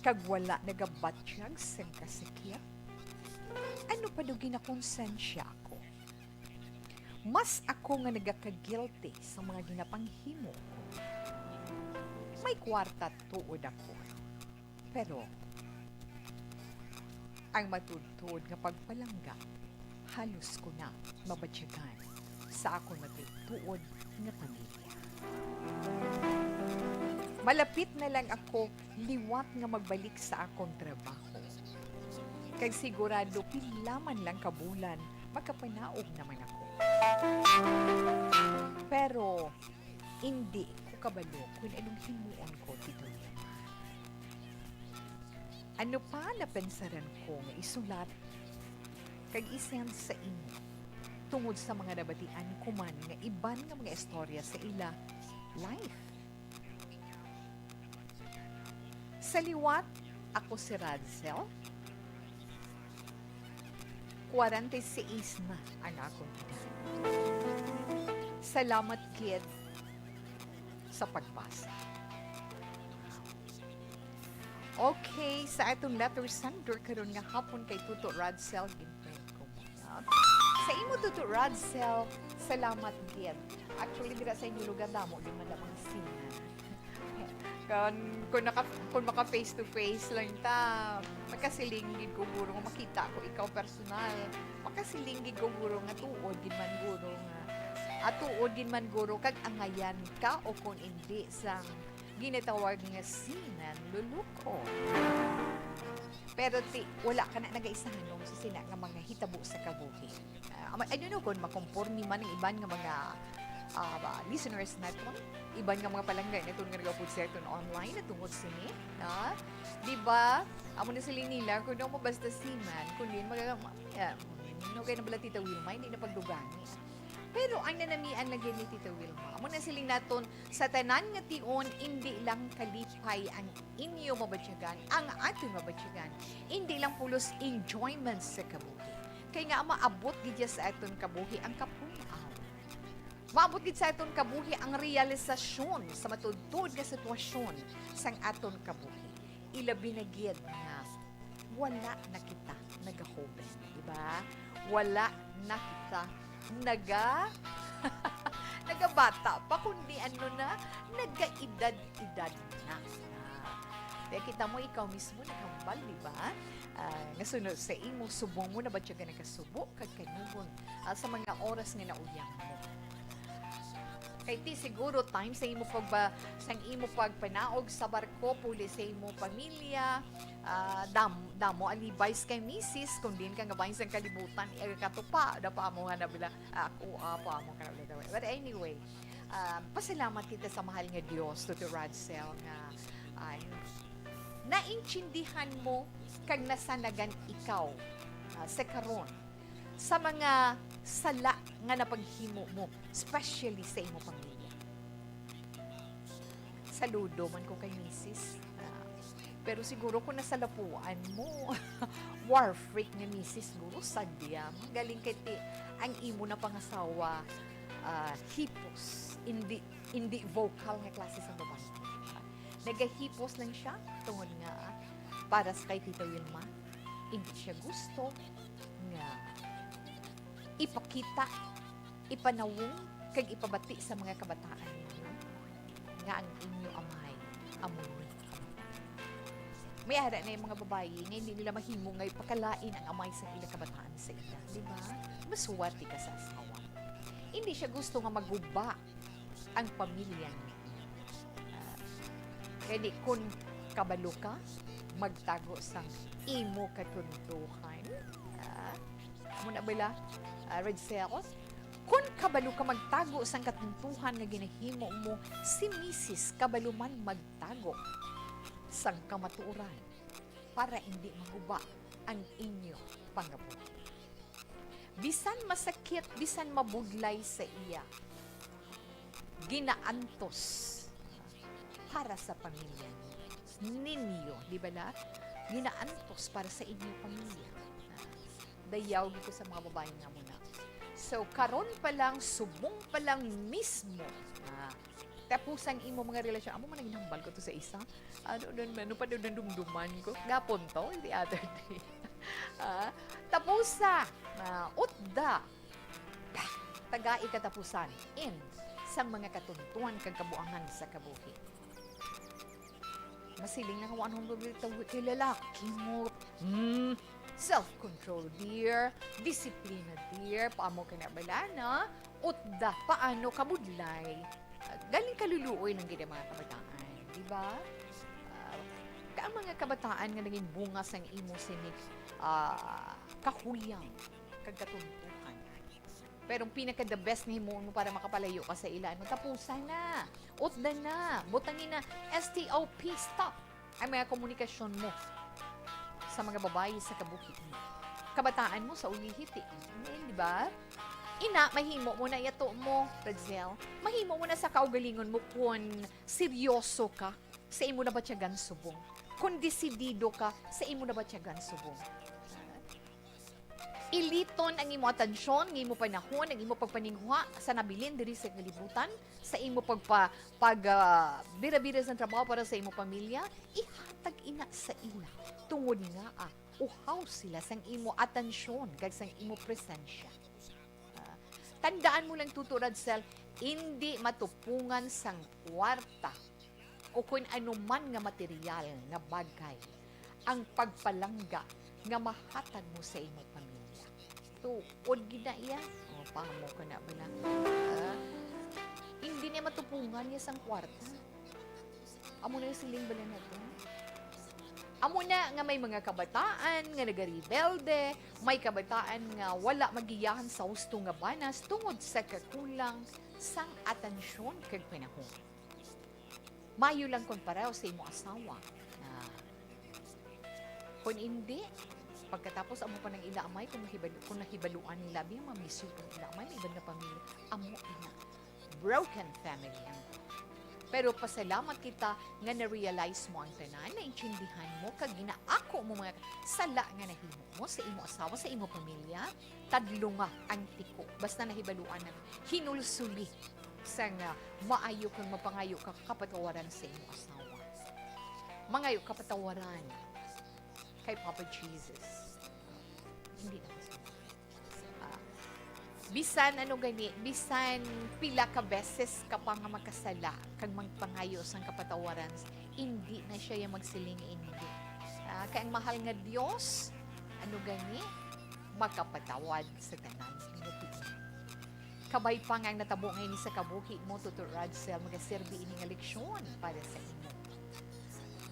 kag wala nagabatyag sang kasakit? Ano pa daw ginakonsensya ako? Mas ako nga nagaka-guilty sa mga ginapanghimo ko. May kwarta tuod ako. Pero, ang matuod-tuod nga pagpalangga, halos ko na mabatyagan sa akon matuod-tuod nga pamilya. Malapit na lang ako liwat nga magbalik sa akon trabaho. Kag sigurado, pila man lang ka bulan, makapanaog naman ako. Pero, indi ko kabalo kung anong himuon ko, Tito Wilma. Ano pa napensaran ko nga isulat kag i-send sa imo tungod sa mga nabatian ko man nga iban nga mga istorya sa ila life. Sa liwat, ako si Razel. Kwarenta y seis na ang akong edad. Salamat gid sa pagbasa. Okay, sa aton letter sender karon nga hapon kay Tuto Radsel Ginteco. Sa imo, Tuto Radsel, salamat gid. Actually, dira sa inyo lugar, damo gid man na mga sinan. Kan, kung naka, kung maka face to face lang ta, makasiling gid ko guro nga makita ko ikaw personal. Makasiling gid ko guro nga tuod gid man guro nga, ah, tuod gid man guro kag angayan ka o kung indi sang ginatawag nga sinan lulukon. Pero ti, wala ka na nagaisahanom sa sina nga mga hitabo sa kabuhi. Ah, I don't know kung makompormi man ang iban nga mga, ah, ba, listeners naton, iban nga mga palangga naton nga nagaupod sa aton online na tungod sini, no? Di ba? Amo na sila nila, kung daw mo basta siman, kung di maga-, ma-, yeah, no, kay nabala Tita Wilma, hindi na pagdugangi. Pero ang nanamian lagi ni Tita Wilma, amo na siling naton, sa tanan nga tion, indi lang kalipay ang inyo mabatyagan, ang aton mabatyagan, indi lang pulos enjoyment sa kabuhi. Kay nga maabot gid sa aton kabuhi ang kapun-aw. Maabot gid sa aton kabuhi ang realisasyon sa matuod-tuod nga sitwasyon sang aton kabuhi. Ilabi na gid nga wala na kita nagahoben, di ba? Wala na kita naga-, nagabata pa, kundi ano na, nagaedad-edad na. Ah, kaya kita mo, ikaw mismo naghambal, di ba? Ah, nga sunod sa imo, subong mo na ba siya nagasubo kag kanugon, ah, sa mga oras nga nauyang mo? Kay ti siguro time sa imo pagba-, sang imo pagpanaog sa barko, puli sa imo pamilya, ah, dam-, damo ang libay kay misis, kung diin ka nga bahin sang kalibutan, eh, katupa, da pa amo nga nabila, ah, ako, ah, pa amo ka nabila. But anyway, ah, pasalamat kita sa mahal nga Dios, Tuto Radsel, nga, ah, naintindihan mo kag nasanagan ikaw, ah, sa karon sa mga sala nga napaghimo mo, especially sa imo pamilya. Saludo man ko kay misis. Ah, pero siguro kung nasalapuan mo, war freak nga misis, siguro sadya. Galing kay ti, ang imo na pangasawa, ah, hipos, hindi, hindi vocal nga klase sa babae. Nagahipos lang siya tungod nga para sa kay Tita Wilma, hindi siya gusto nga ipakita, ipanawong, kag ipabati sa mga kabataan ninyo nga ang inyo amay amo ni. May ara na yung mga babayi nga hindi nila mahimo nga ipakalain ang amay sa ilang kabataan sa ila, di ba? Masuwat di ka sa asawa. Hindi siya gusto nga maguba ang pamilya niya. Ah, gani, kung kabalo ka, magtago sang imo katunduhan. Ah, amo na bala, ah, Red Cells? Kung kabalo ka magtago sang katunduhan nga ginahimo mo, si misis kabalo man magtago sang kamatuoran para hindi maguba ang inyo pangabuhi. Bisan masakit, bisan mabudlay sa iya, ginaantos para sa pamilya ni-, ninyo, di ba la? Ginaantos para sa inyo pamilya. Dayaw gid ko sa mga babae nga muna. So, karon pa lang, subong pa lang mismo, ah, tapos ang imo mga relasyon, amo man ang ginhambal ko to sa isa. Ano nun man, ano pa doon ang dumduman ko? Gapon to, the other day. Ah, tapusa, ah, utda. Bah, tagai katapusan, in, sang mga katuntuan kag kabuangan sa kabuhi. Masiling na nga one hundred little kay lalaki mo. Hmm, self-control, dear. Disiplina, dear. Paamo ka na bala, no? Utda, paano kabudlay? Ah, galing kaluluoy lang gid ang mga kabataan, di ba? Ah, ka ang mga kabataan nga naging bunga sang imo sini, ah, kahuyang kag katuntuhan. Pero ang pinaka the best nga himuon mo para makapalayo ka sa ila, ano, tapusan na. Utdan na. Butangi na. S T O P, stop. Ang mga komunikasyon mo sa mga babayi sa kabuhi mo. Kabataan mo sa ulihi, ti-, di ba? Ina, mahimo mo na yato mo, Razel. Mahimo mo na sa kaugalingon mo kung seryoso ka sa imo nabatyagan subong. Kung desidido ka sa imo nabatyagan subong. Iliton ang imo atensyon, ang imo panahon, ang imo pagpaninguha sa nabilin diri sa kalibutan, sa imo pagpa-, pag, ah, bira-bira sa trabaho para sa imo pamilya, ihatag ina sa ila, tungod nga, ah, uhaw sila sang imo atensyon kag sang imo presensya. Ah, tandaan mo lang, Tuto Radsel, indi matupungan sang kwarta o kon anuman nga material nga bagay ang pagpalangga nga mahatag mo sa imong pamilya. Tuod gid na iya. O, pamo ka na bala. Ah, hindi niya matupungan niya sang kwarta. Amo na yung siling bala na to. Amo na nga may mga kabataan nga nagarebelde, may kabataan nga wala magiyahan sa husto nga banas tungod sa kakulang sang atensyon kag panahon. Mayo lang kon pareho sa imo asawa. Ah, kon hindi, pagkatapos amo pa nang ila amay, kung nahibal-, kung nahibaluan nila, biyang mamisyo kang ila amay, may iban nga pamilya, amo ina. Broken family ang. Pero pasalamat kita nga na-realize mo ang tanan, naintindihan mo, kag ginaako mo mga sala nga nahimo mo sa imo asawa, sa imo pamilya. Tadlunga ang tiko basta nahibaluan ang hinulsuli sang, ah, maayo kag mapangayo ka kapatawaran sa imo asawa. Mangayo kapatawaran kay Papa Jesus. Hindi na masama. Ah, bisan ano gani, bisan pila ka beses ka pa nga makasala kag magpangayo sang kapatawaran, hindi na siya yung magsiling nga hindi. Ah, kay ang mahal nga Dios, ano gani, makapatawad sa tanan nga tiil. Kabay pa nga ang natabo nga ini sa kabuhi mo, Tutor Radsel, magaserbi ini nga leksyon para sa imo.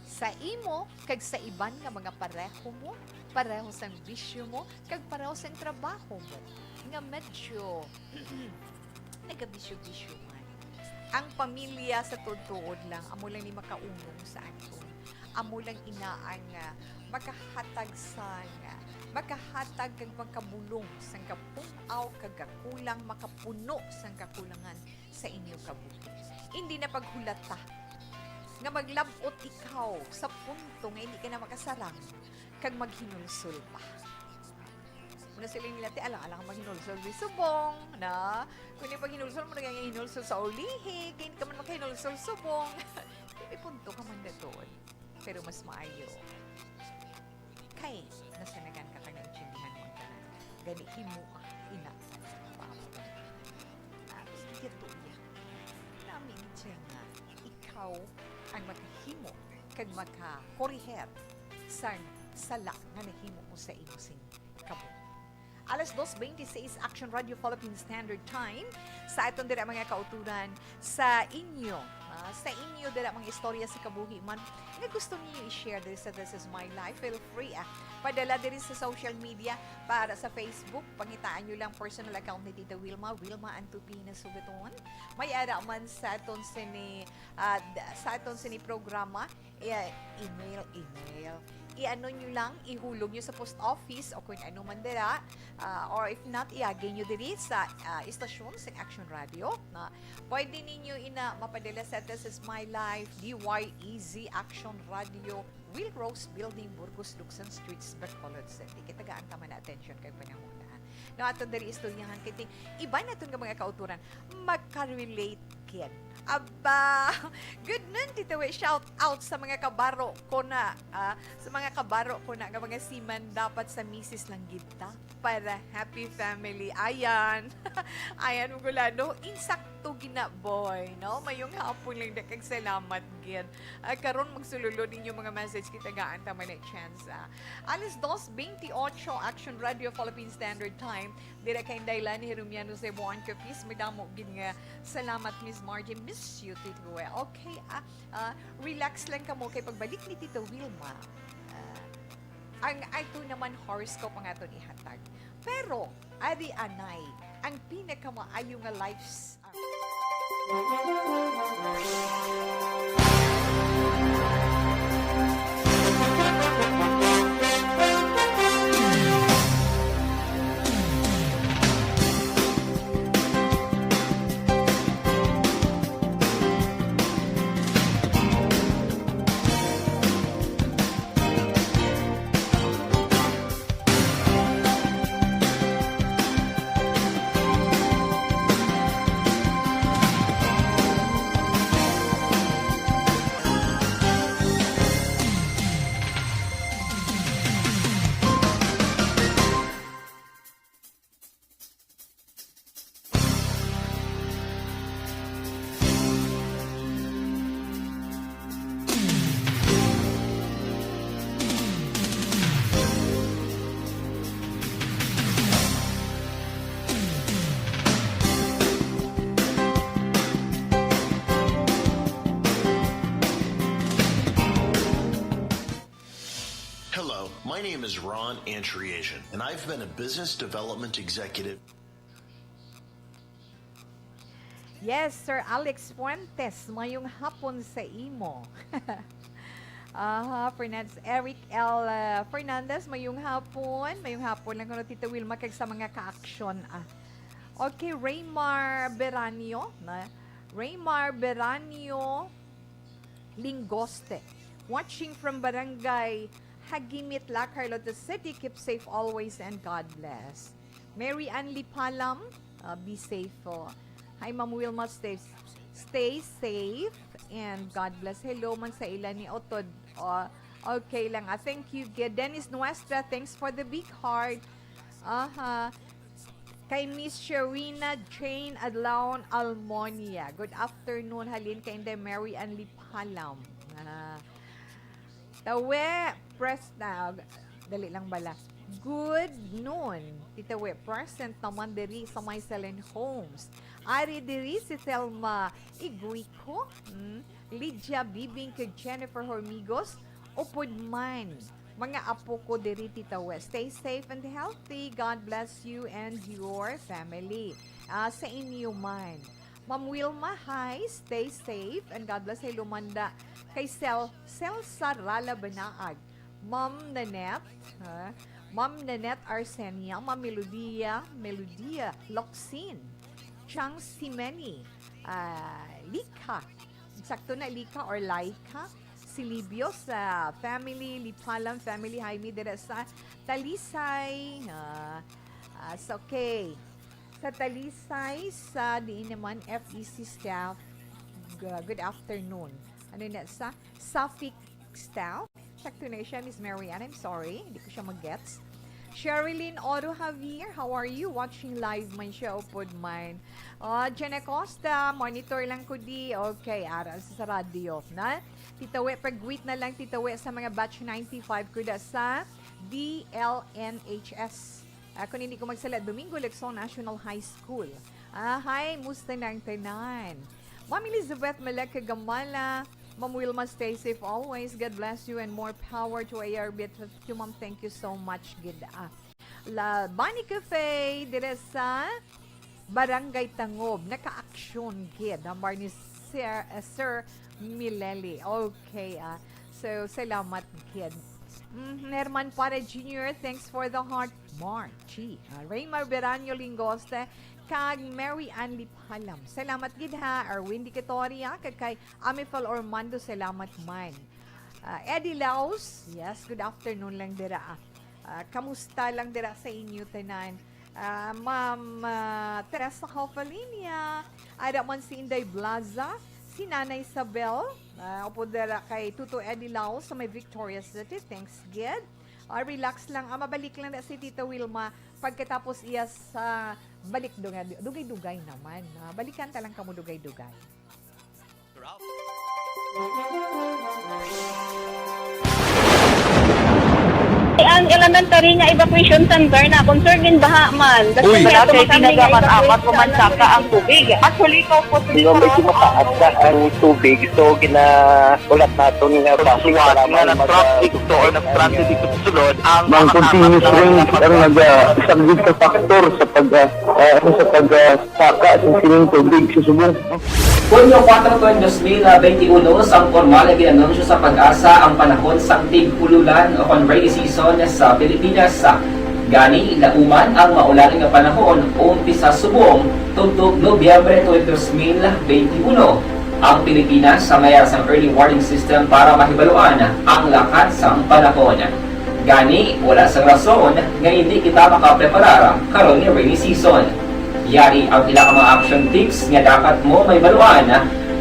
Sa imo kag sa iban nga mga pareho mo, pareho sang bisyo mo, kag pareho sang trabaho mo, nga medyo nagabisyo-bisyo man. Ang pamilya sa tuod-tuod lang, amo lang ni makaunong sa aton. Amo lang ina ang, ah, makahatag sang, ah, makahatag kag makabulong sang kapun-aw kag kakulang, makapuno sang kakulangan sa inyo kabuhi. Hindi na paghulata nga maglab-ot ikaw sa punto nga hindi ka na makasarang kag maghinulsol pa. Una sila nila, ti alang-alang maghinulsol di subong, na. Kung di paghinulsol mo, nagay hinulsol sa ulihi, kay hindi ka man makahinulsol subong. May punto ka man na doon. Pero mas maayo kay nasanagan ka kag naintindihan mo ang tanan. Gani, himoa ina ang pamahaw. Ah, iya to iya. Nami siya nga ikaw ang makahimo kag makakoriher sang sala nga nahimo mo sa imo sing kabuhi. Alas dos bente seis, Action Radio Philippine Standard Time. Sa aton dira, mga kauturan, sa inyo, ah, sa inyo dira, mga istorya sa kabuhi man nga gusto niyo i-share diri sa This Is My Life, feel free, ah, padala diri sa social media. Para sa Facebook, pangitaan nyo lang personal account ni Tita Wilma, Wilma Antupina Sugaton. May ara man sa aton sini, ah, d-, sa aton sini programa, eh, email, email. I-ano nyo lang, ihulog nyo sa post office o kung ano man dira, ah, or if not, iagi nyo diri sa, ah, istasyon sa Action Radio, na pwede ninyo ina mapadala sa This Is My Life, D Y E Z Action Radio, Will Rose Building, Burgos, Luksan Streets, Bacolod City. Kay tagaan ta man na attention kay panahon na. No, aton diri istoryahan kay ting iban naton nga mga kauturan makarelate gid. Aba, good nun, Tita Wi. Shout out sa mga kabaro ko na, ah, sa mga kabaro ko na nga mga seaman, dapat sa misis lang gid ta para happy family. Ayan. Ayan, Mugulano. Insakto gina, boy, no? Mayong hapon lang da kag salamat gid. Ah, karon magsululod ninyo mga message, kitagaan ta man na chance, ah. Alas dos bente ocho, Action Radio Philippine Standard Time. Dira kay Dailan Hirumiano Cebuan Capiz, madamo gid nga salamat, Miss Margie. Miss you, Tito Wi. Okay, ah, ah, relax lang kamo kay pagbalik ni Tito Wilma, ah, ang ato naman horoscope ang aton ihatag. Pero, ari anay ang pinakamaayo nga lives. My name is Ron Antriasian, and I've been a business development executive. Yes, Sir Alex Fuentes, mayong hapon sa imo. Aha, Fernandez, Eric L. uh, Fernandez, mayong hapon. Mayong hapon lang kuno, Tita Wilma, kag sa mga ka-action. Ah. Okay, Raymar Beranio, na Raymar Beranio Lingoste, watching from Barangay Hagimit, La Carlota City. Keep safe always and God bless. Mary Ann Lipalam, uh, be safe po. Hi, Ma'am Wilma, stay, stay safe and God bless. Hello man sa ila ni Otod. Uh, okay lang. Ah, thank you, Ge-, Dennis Nuestra. Thanks for the big heart. Aha. Kay Miss Sherina Jane Adlaon Almonia. Good afternoon, halin kay Inday Mary Ann Lipalam. Ah. Tawe, press na. Dali lang bala. Good noon. Tita We, present naman diri sa May Selen Homes. Ari diri si Thelma Iguico, mm, Lydia Bibing, kag Jennifer Hormigos, upod man. Mga apo ko diri, Tita We. Stay safe and healthy. God bless you and your family. Ah, sa inyo man. Ma'am Wilma, hi. Stay safe and God bless. Hello man da kay Sel, Celsa Rala Banaag. Ma'am Nanette, ha? Ma'am Nanette Arsenia, Ma'am Melodia, Melodia Locsin, Chang Simeni, ah, Lika. Sakto na, Lika or Laika? Silibio sa family, Lipalam family, Jaime dira sa Talisay. Ah, ah, so, okay. Sa Talisay, sa diin naman, F E C staff, g-, good afternoon. Ano na, sa Safik staff? Sakto na siya, Miss Marian. I'm sorry, hindi ko siya mag-gets. Sherilyn Oro Javier, how are you? Watching live man siya, upod man. Oh, Jen Acosta, monitor lang ko di. Okay, ara sa, sa radyo, na? Tita We, pag-greet na lang, Tita We, sa mga batch ninety-five ko da sa D L N H S. Ah, kung hindi ko magsala, Domingo Lacson National High School. Ah, hi, musta na ang tanan? Ma'am Elizabeth Malek Gamala, Ma'am Wilma, stay safe always. God bless you and more power to A R B at you, ma'am. Thank you so much, gid. Ah, La Bani Cafe, dire sa Barangay Tangob. Naka-action, gid. Hambar ni Sir, uh, Sir Mileli. Okay, ah. So, salamat, gid. Mm, Herman Para Junior, thanks for the heart. Marchi. Ah, Raymar Beranyo Lingoste, kag Mary Ann Lipalam. Salamat, gid, ha. Erwin Dicatoria, kag kay Amifal Ormando, salamat man. Ah, Eddie Laos, yes, good afternoon lang dira. Ah, kamusta lang dira sa inyo tanan? Ah, Ma'am, ah, Teresa Cofalinia, ada man si Inday Blaza, si Nanay Isabel, ah, upod dira kay Tuto Eddie Laos sa may Victoria City. Thanks, gid. Ah, relax lang. Ah, mabalik lang na si Tita Wilma pagkatapos iya sa balik dugay-dugay naman. Ah, balikan ta lang kamo dugay-dugay. Ang elementary nga evacuation center na concern din baha man. Uy! Wala kay ginagamat-amat o mansaka ang tubig. Actually, ikaw po Di ba medyo mataas na ang tubig, so ginaulat naton nga basi nga kailangan mag- traffic to or nag-traffic dito sa sulod ang Ang continuous rain ang nagasaglit sa factor sa pag ah, ah, ano, sa pag ah, saka sa sining tubig sa subong. Hunyo kuwatro, dos mil benti uno, sang pormal nga gin-anunsyo sa PAGASA ang panahon sang tig-ululan o kon rainy season sa Pilipinas. Gani, lauman ang maulan nga panahon umpisa subong tubtob Nobyembre twenty, dos mil benti uno. Ang Pilipinas sa mayar sang early warning system para mahibaluan ang lakat sang panahon. Gani, wala sang rason nga indi kita makapreparar karon nga rainy season. Yari ang pila ka mga action tips nga dapat mo mahibaluan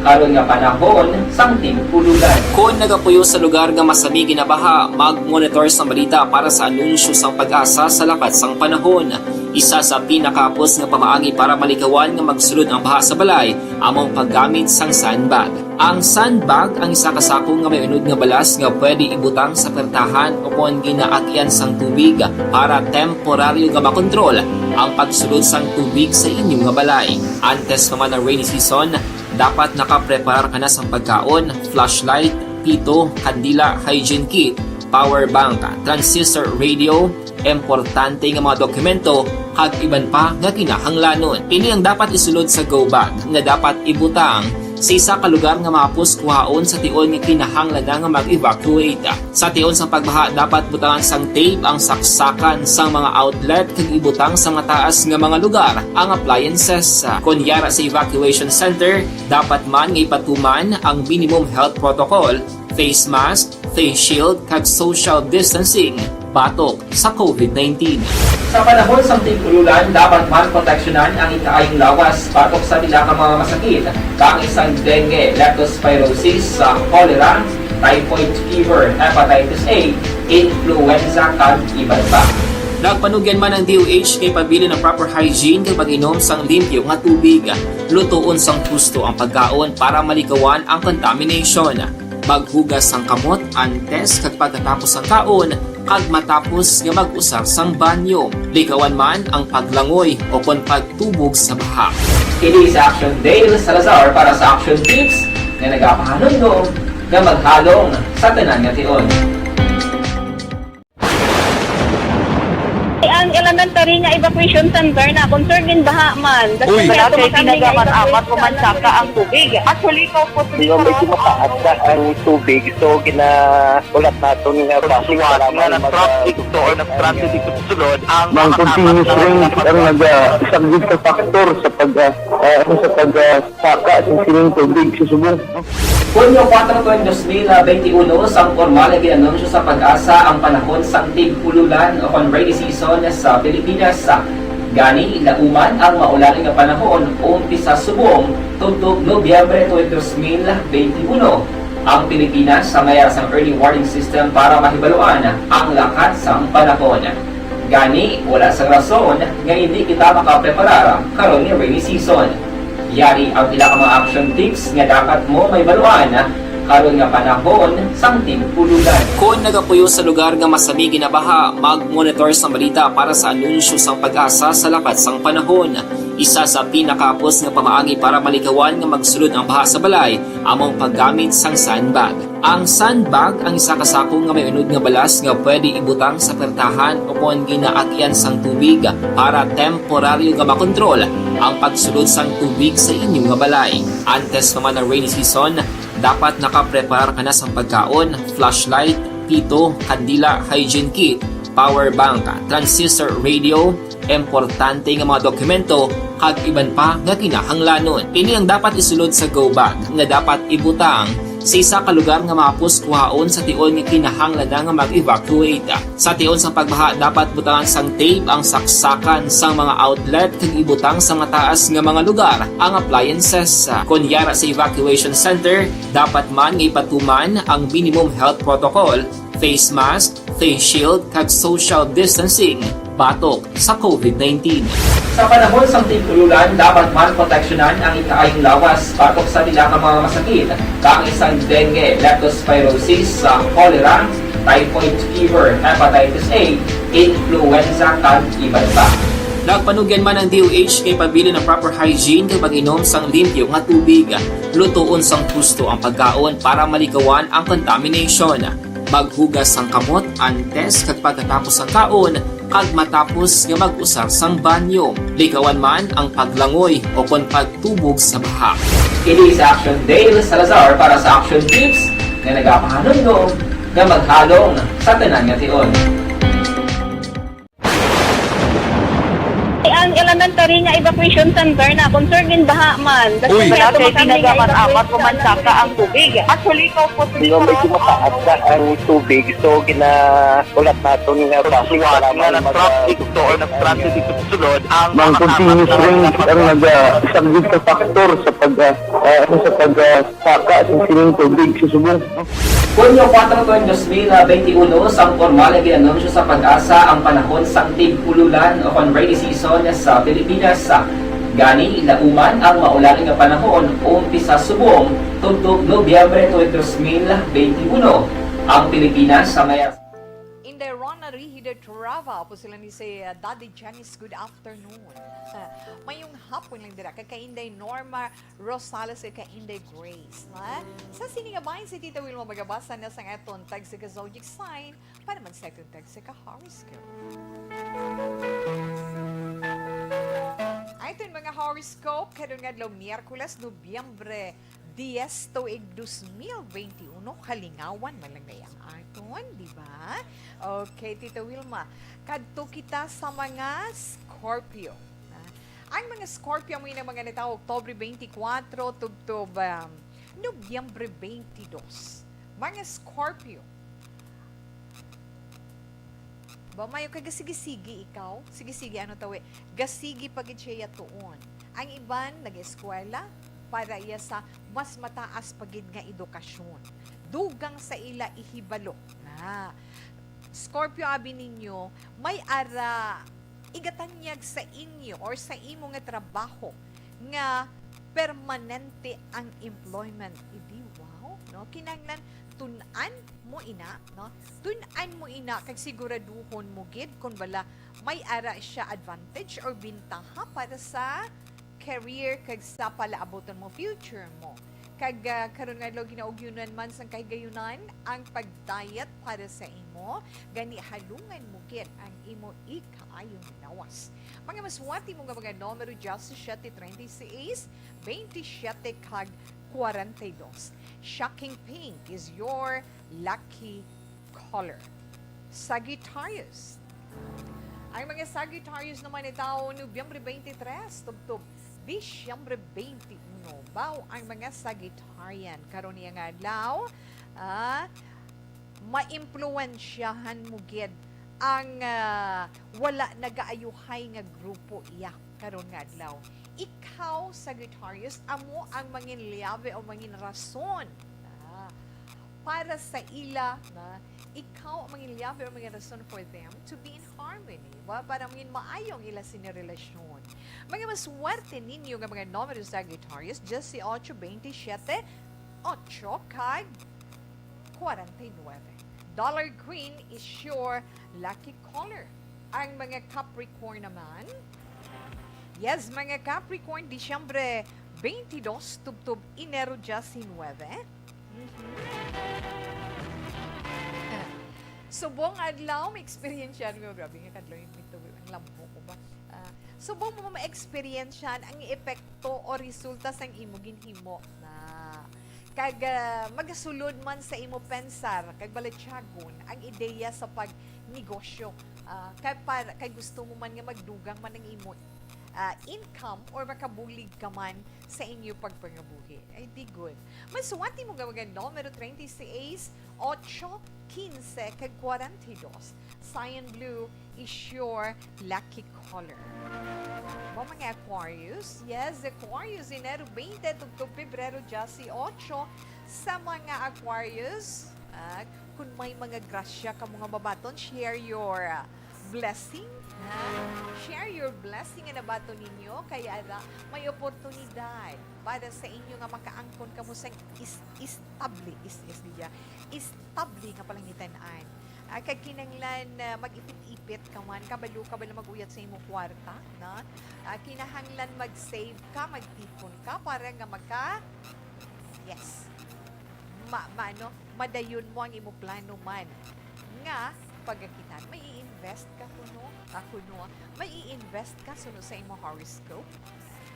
karon nga panahon sang tig-ululan. Kon nagapuyo sa lugar nga masami ginabaha, mag-monitor sang balita para sa anunsyo sang PAGASA sa lakat sang panahon. Isa sa pinakahapos nga pamaagi para malikawan nga magsulod ang baha sa balay amo ang paggamit sang sandbag. Ang sandbag ang isa ka sako nga may unod nga balas nga pwede ibutang sa pertahan o kon ginaagyan sang tubig para temporaryo nga makontrol ang pagsulod sang tubig sa inyo nga balay. Antes pa man ang rainy season, dapat nakapreparar ka na sang pagkaon, flashlight, pito, kandila, hygiene kit, power bank, transistor radio, importante nga mga dokumento, kag iban pa nga kinahanglanon. Ini ang dapat isulod sa go bag nga dapat ibutang sa isa ka lugar nga mahapos kuhaon sa tion nga kinahanglan na nga mag-evacuate. Sa tion sang pagbaha, dapat butangan sang tape ang saksakan sang mga outlet kag ibutang sa mataas nga mga lugar ang appliances. Kon yara sa evacuation center, dapat man nga ipatuman ang minimum health protocol, face mask, face shield, kag social distancing batok sa covid nineteen. Sa panahon sang tig-ululan, dapat man proteksyonan ang ikaayong lawas batok sa pila ka mga masakit, kaangay sang dengue, leptospirosis, sa cholera, typhoid fever, hepatitis A, influenza, kag iban pa. Nagpanugyan man ang D O H kay pabilin ang proper hygiene kag pag-inom sang limpyo nga tubig. Lutoon sang husto ang pagkaon para malikawan ang contamination. Maghugas sang kamot antes kag pagkatapos sang kaon, kag matapos nga mag-usar sang banyo. Likawan man ang paglangoy o kon pagtubog sa baha. Kini si Action Dale Salazar para sa Action Tips nga nagapahanumdom nga maghalong sa tanan nga tion. Ang elementary nga evacuation center na concerned din baha man. Uy. Wala kay tinaga man amat o mansaka ang tubig. Actually, ikaw po, di ba, medyo mataas na ang tubig, so ginaulat naton nga basi nga nag-traffic to or nag-transit dito sa sulod ang mga continuous rain ang nag-, ah, isang big factor sa pag, ah, ah, ano, sa pag, ah, saka sa sining tubig sa subong. Hunyo kuwatro, dos mil benti uno, sang pormal nga gin-anunsyo sa PAGASA ang panahon sang tig-ululan o kon rainy season sa Pilipinas. Gani, lauman ang maulan nga panahon umpisa subong tubtob Nobyembre twenty, dos mil benti uno. Ang Pilipinas sangaya sang early warning system para mahibaluan ang lakat sang panahon. Gani, wala sang rason nga indi kita makapreparar karon nga rainy season. Yari ang pila ka mga action tips nga dapat mo mahibaluan karon nga panahon sang tig-ululan. Kon nagapuyo sa lugar nga masami ginabaha, mag-monitor sang balita para sa anunsyo sang PAGASA sa lakat sang panahon. Isa sa pinakahapos nga pamaagi para malikawan nga magsulod ang baha sa balay amo ang paggamit sang sandbag. Ang sandbag ang isa ka sako nga may unod nga balas nga pwede ibutang sa pertahan o kon ginaagian sang tubig para temporaryo nga makontrol ang pagsulod sang tubig sa inyo nga balay. Antes pa man ang rainy season, dapat nakapreparar ka na sang pagkaon, flashlight, pito, kandila, hygiene kit, power bank, transistor radio, importante nga mga dokumento, kag iban pa nga kinahanglanon. Ini ang dapat isulod sa go bag nga dapat ibutang sa isa ka lugar nga mahapos kuhaon sa tion nga kinahanglan na nga mag-evacuate. Sa tion sang pagbaha, dapat butangan sang tape ang saksakan sang mga outlet kag ibutang sa mataas nga mga lugar ang appliances. Kon yara sa evacuation center, dapat man nga ipatuman ang minimum health protocol, face mask, face shield, kag social distancing batok sa covid nineteen. Sa panahon sang tig-ululan, dapat man proteksyonan ang ikaayong lawas batok sa pila ka mga masakit, kaangay sang dengue, leptospirosis, sa cholera, typhoid fever, hepatitis A, influenza, kag iban pa. Nagpanugyan man ang D O H kay pabilin ang proper hygiene kag pag-inom sang limpyo nga tubig. Lutoon sang husto ang pagkaon para malikawan ang contamination. Maghugas sang kamot antes kag pagkatapos sang kaon, kag matapos nga mag-usar sang banyo. Likawan man ang paglangoy o kon pagtubog sa baha. Kini si Action Dale Salazar para sa Action Tips nga nagapahanumdom nga maghalong sa tanan nga tion. Ang elementary nga evacuation center na concerned din baha man. Uy. Wala kay tinaga man amat o mansaka ang tubig. Actually, ikaw po, di ba, medyo mataas na ang tubig, so ginaulat naton nga basi nga nag-traffic to or nag-transit dito sa sulod ang mga continuous rain ang nag-, ah, isang big factor sa pag, ah, ah, ano, sa pag, ah, saka sa sining tubig sa subong. Hunyo kuwatro, dos mil benti uno, sang pormal nga gin-anunsyo sa PAGASA ang panahon sang tig-ululan o kon rainy season sa Pilipinas. Gani, lauman ang maulan nga panahon umpisa subong tubtob Nobyembre twenty, dos mil benti uno. Ang Pilipinas sangaya. Inday Rona Rihid Trava, po sila ni si, uh, Daddy Janice. Good afternoon. Uh, mayong hapon lang dira kay Kainday Norma Rosales kay Kainday Grace. Ha? Sa sini nga bahin si Tita Wilma magabasa na sang aton tagsa ka zodiac sign para man sa aton tagsa ka horoscope. Aton mga horoscope karon nga adlaw, Miyerkules, Nobyembre dies, tuig dos mil benti uno, kalingawan man lang na ang aton, di ba? Okay, Tita Wilma, kadto kita sa mga Scorpio. Ah, ang mga Scorpio, amo ina mga natawo Oktubre twenty-four tubtob, um, Nobyembre twenty-two. Mga Scorpio, ba, mayo kay gasigi-sigi ikaw? Sige-sige, ano tawi? Gasigi pa gid siya yatuon. Ang iban nag-eskwela para iya sa mas mataas pa gid nga edukasyon. Dugang sa ila ihibalo na. Scorpio, abi ninyo, may ara igatanyag sa inyo or sa imo nga trabaho nga permanente ang employment. Idi, wow, no? Kinahanglan tun-an mo ina, no? Tun-an mo ina kag siguraduhon mo gid kon bala may ara siya advantage or bintaha para sa career kag sa palaabuton mo, future mo. Kag, ah, karon nga adlaw, ginaugyunan man sang kahigayunan ang pag-diet para sa imo, gani halungan mo gid ang imo ikaayong lawas. Mga maswati mo nga mga numero, diyasisiete, treinta y seis, veintisiete, kag kwarenta y dos. Shocking pink is your lucky color. Sagittarius. Ang mga Sagittarius naman ni tawo Nobyembre twenty-three tubtob Disyembre twenty-uno. Baw ang mga Sagittarian karon niya nga adlaw, ah, maimpluwensyahan mo gid ang, ah, wala nagaayuhay nga grupo iya karon nga adlaw. Ikaw, Sagittarius, amo ang manginliabe o mangin rason. Ah, para sa ila, na ikaw ang manginliabe o mangin rason for them to be in harmony. Wa-, para mangin maayo ang ila sini relasyon. Mga maswerte ninyo nga mga numero, Sagittarius, diyesyocho, beintisiete, otso, kag kwarenta y nuebe. Dollar green is your lucky color. Ang mga Capricorn naman, yes, mga Capricorn, Disyembre twenty-dos tubtob Enero diecinuebe. Mhm. Subong adlaw, may experience yan. Grabe nga kadlaw yung mito, ang lambo ko ba? Ah, subong mo ma-experience yan ang epekto o resulta sang imo ginhimo na kag, ah, magasulod man sa imo pensar kag balatyagon ang ideya sa pagnegosyo, ah, kay para, kay gusto mo man nga magdugang man ang imo, ah, income or makabulig ka man sa inyo pagpangabuhi. Ay, di good. Maswati mo nga mga numero treinta y seis, ocho, quince, kag kwarenta y dos. Cyan blue is your lucky color. Mo mga Aquarius? Yes, Aquarius, Enero twenty tubtob Pebrero dieciocho. Sa mga Aquarius, ah, kung may mga grasya ka mga mabaton, share your, ah, blessing, ha? Share your blessing nga nabaton ninyo, kay ara may oportunidad para sa inyo nga makaangkon kamo sang is-, estable, is-, is-, niya, estable nga palangitan-an. Ah, kag kinahanglan, ah, mag-ipit-ipit ka man, kabalo ka ba na mag-uyat sa imo kwarta, no? Ah, kinahanglan mag-save ka, magtipon ka para nga maka-, yes. Ma-, ma-, ano, madayon mo ang imo plano man nga pagakitan. May i-invest ka kuno, ah, kuno, may i-invest ka suno sa imo horoscope.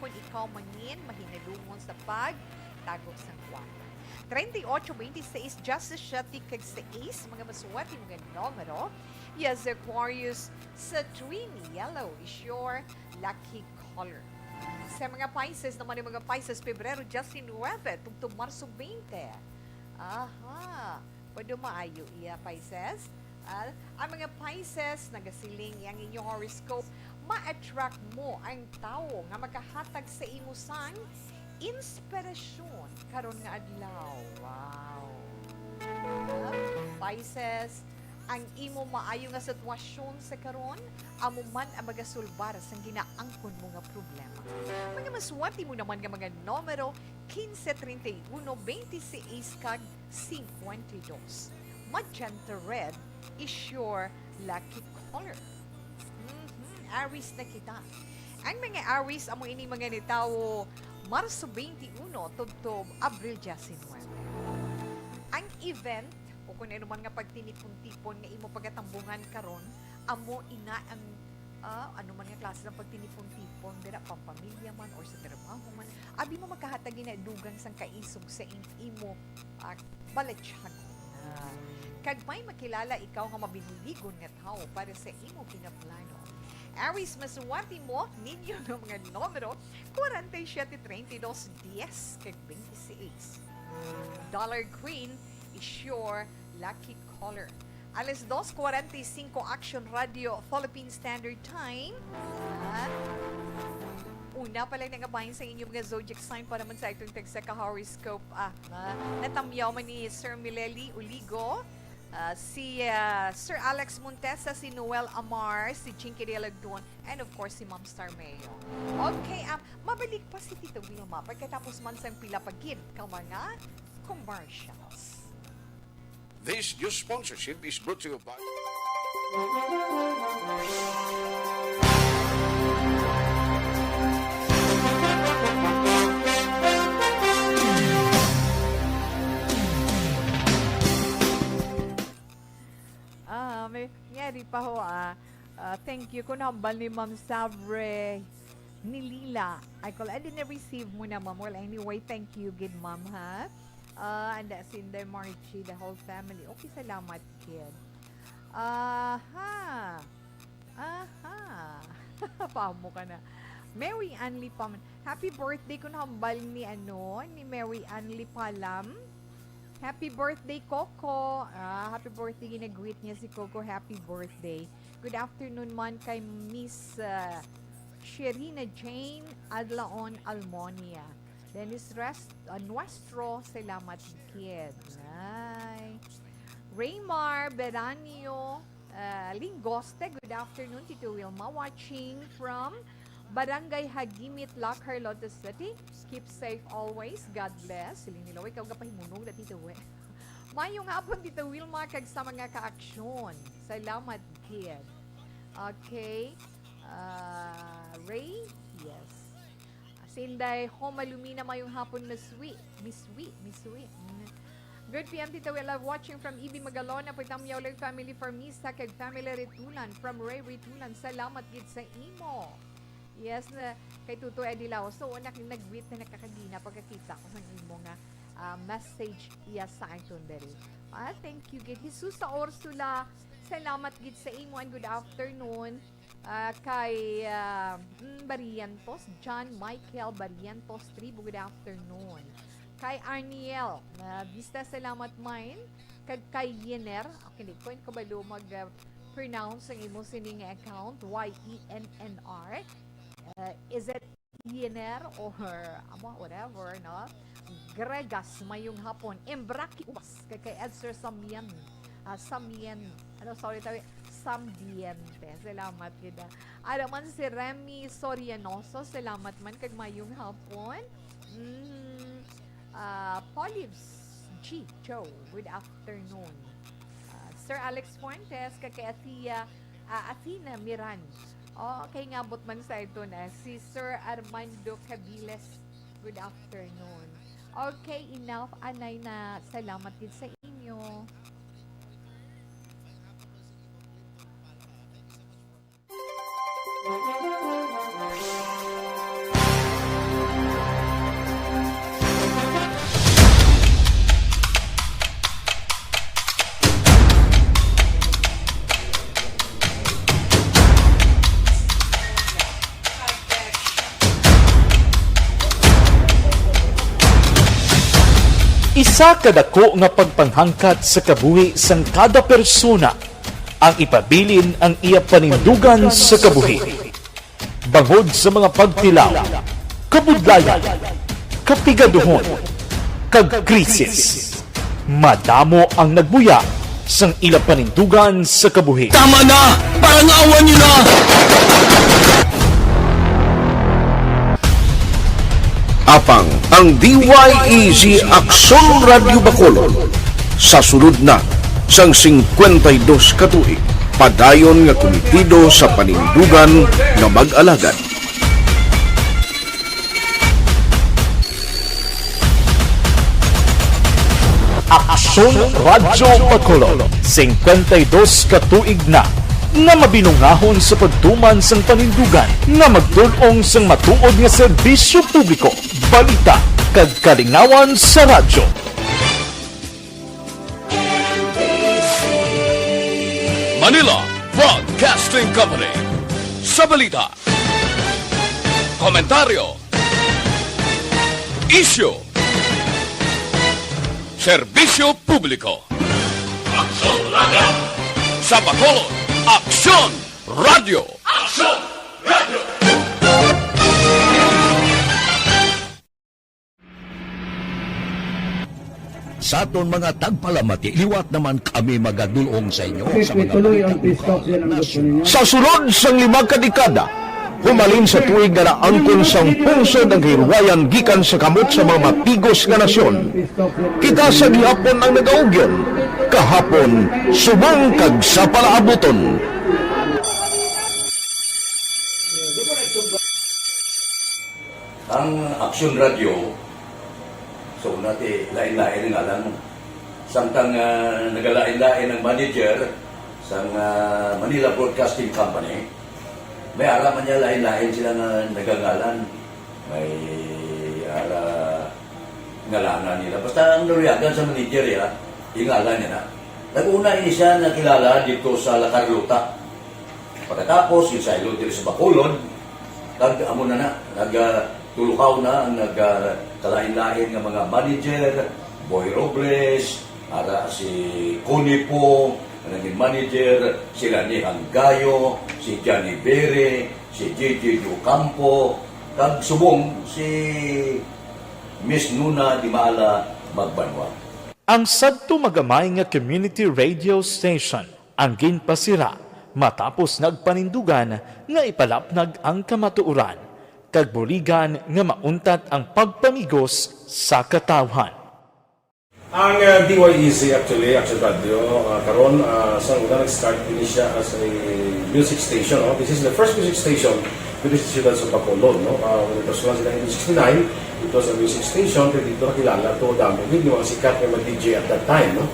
Kung ikaw mangin mahinalungon sa pagtago sang kwarta. Treinta y ocho, veintiséis, diecisiete, kag sais, mga maswerte mga numero. Yes, Aquarius, citrine yellow is your lucky color. Sa mga Pisces naman, ang mga Pisces, Pebrero diecinuebe, tubtob Marso twenty. Aha. Pwede maayo iya, Pisces. Ah, ang mga Pisces, nagasiling ang inyong horoscope, ma-attract mo ang tawo nga makahatag sa imo sang inspirasyon karon nga adlaw. Wow! Ah, Pisces, ang imo maayo nga sitwasyon sa karon, amo man ang magasulbar sang ginaangkon mo nga problema. Mga maswerte mo naman nga mga numero, quince, treinta y uno, veintiséis, kag cincuenta y dos. Magenta red is your lucky caller. Mhm, Aries na kita. Ang mga Aries, amo ini mga nitawo Marso twenty-one tubtob Abril diecinuebe. Ang event o kung ano man nga pagtinipon-tipon nga imo pagatambungan karon, amo ina ang, ah, ano man nga klase ng pagtinipon-tipon, dira pampamilya man or sa trabaho man, abi mo makahatag ina dugang sang kaisog sa in-, imo, ah, balatyagon. Ah, kag may makilala ikaw nga mabinuligon nga tawo para sa imo ginaplano. Aries, maswerte mo, ninyo nga mga numero, forty-seven, treinta y dos, diez, kag twenty-six. Dollar Queen is your lucky color. Alas dos forty-five, Action Radio, Philippine Standard Time. At una pa lang nangabahin sa inyo mga zodiac sign para man sa itong tagsa ka horoscope. Ah, ah, natamyaw man ni Sir Mileli Uligo, ah, si, ah, Sir Alex Montesa, si Noel Amar, si Chinky Dialagdon, and of course, si Ma'am Star Mayo. Okay, ah, mabalik pa si Tito Wilma pagkatapos man sang pila pa gid ka mga commercials. This news sponsorship is brought to you by Ah, may, may ari pa ho, ah. Ah, thank you. Kung hambal ni Ma'am Sabre, ni Lila. I call, I didn't receive mo na, ma'am. Well, anyway, thank you, good ma'am, ha? Ah, and that's in the Margie, the whole family. Okay, salamat, kid. Aha. Aha. Pamo ka na. Mary Ann Lipaman. Happy birthday kung hambal ni, ano, ni Mary Ann Lipalam. Happy birthday, Coco. Ah, happy birthday, ginag-greet niya si Coco. Happy birthday. Good afternoon man kay Miss, ah, Sherina Jane Adlaon Almonia. Dennis Rest, ah, Nuestro, salamat, kid. Ay. Raymar Beranio, ah, Lingoste, good afternoon, Tito Wilma, watching from Barangay Hagimit, La Carlota City. Keep safe always. God bless. Siling nila, "Ikaw gapahimunog na, Tito Wil-." Mayong hapon, Tito Wilma, kag sa mga kaaksyon. Salamat, kid. Okay. Ah, Ray? Yes. Si Inday Homa Lumina, mayong hapon, Miss Wi. Miss Wi, Miss Wi. Mm. Good P M, Tito Will. Love watching from E B Magalona, Putamyaw Lake family for Misa kag family Ritulan from Ray Ritulan. Salamat gid sa imo. Yes, na kay Tutoy Adilao. So, nak-, nag-greet na nakakagina pagkakita ko sa imo nga, ah, message iya sa aton diri. Ah, thank you gid. Jesus sa Ursula, salamat gid sa imo and good afternoon. Ah, kay, ah, mm, Barrientos, John Michael Barrientos Tribo, good afternoon. Kay Arniel, ah, Vista, salamat man. Kag kay Yener, okay, di ko kabalo mag, ah, pronounce ang imo sining account, Y E N N R. Ah, is it Yener or, amo, whatever, no? Gregas, mayong hapon. Embraki Ubas, kay, kay Edser Samien. Ah, Samien. Ano, sorry, tawi. Sambiente. Salamat gid, ah. Ara man si Remy Sorianoso, salamat man kag mayong hapon. Mm, ah, Polives G Joe, good afternoon. Ah, Sir Alex Fuentes, kag kay Athea, ah, Athena Miran. Oh, kay ngabot man sa ito na si Sir Armando Cabiles. Good afternoon. Okay, enough. Anay na. Salamat gid sa inyo. Isa ka dako nga pagpanghangkat sa kabuhi sang kada persona ang ipabilin ang iya panindugan sa kabuhi. Bangod sa mga pagtilaw, kabudlayan, kapigaduhon, kag krisis, madamo ang nagbuya sang ila panindugan sa kabuhi. Tama na! Parang awan nyo na! Apang ang D Y E G Aksyon Radyo Bacolod sa sulod na sang singkwenta y dos ka tuig, Padayon nga kumitido sa panindugan nga mag-alagad. Aksyon Radyo Bacolod, singkwenta y dos ka tuig na nga mabinungahon sa pagtuman sang panindugan nga magdul-ong sang matuod nga serbisyo publiko, balita, kag kalingawan sa radyo. Manila Broadcasting Company. Sa balita, komentaryo, isyu, serbisyo publiko. Aksyon Radyo. Sa Bacolod, Aksyon Radyo. Aksyon Radyo. Sa aton mga tagpalamati, liwat naman kami magadul-ong sa inyo sa mga balita lokal, nasyonal. Sa sulod sang lima ka dekada, humalin sa tuig nga naangkon sang pungsod ang kahilwayan gikan sa kamot sa mga matigos nga nasyon, kita sa gihapon ang nagaugyon, kahapon, subong kag sa palaabuton. Ang Aksyon Radyo, so, nati, lain-lain ang ngalan mo. Samtang, ah, nagalain-lain ang manager sang, ah, Manila Broadcasting Company, may ara man niya lain-lain sila nga nagangalan. May ara ngalanan nila. Basta ang naluyagan sa manager, ya, ingalan niya na. Nag-una ini siya nakilala dito sa La Carlota. Pagkatapos, ginsaylo diri sa Bacolod, kag amo na na, nag, ah, tulukaw na ang nag, ah, kalain-lain nga mga manager, Boy Robles, ara si Connie Pong, nga naging manager, si Rani Hanggayo, si Johnny Bere, si J J Ocampo, kag subong si Miss Nuna Dimala Magbanwa. Ang sadto magamay nga community radio station ang ginpasira matapos nagpanindugan nga ipalapnag ang kamatuoran kag buligan nga mauntat ang pagpamigos sa katawhan. Ang, ah, D Y E C, actually, Action Radio, ah, karon, ah, sa una nag-start ini siya as a music station, no? This is the first music station diri sa siyudad sa Bacolod, no? Ah, when it was launched in nineteen sixty-nine, it was a music station, kay dito nakilala to, damo gid yung mga sikat nga mga D J at that time, no?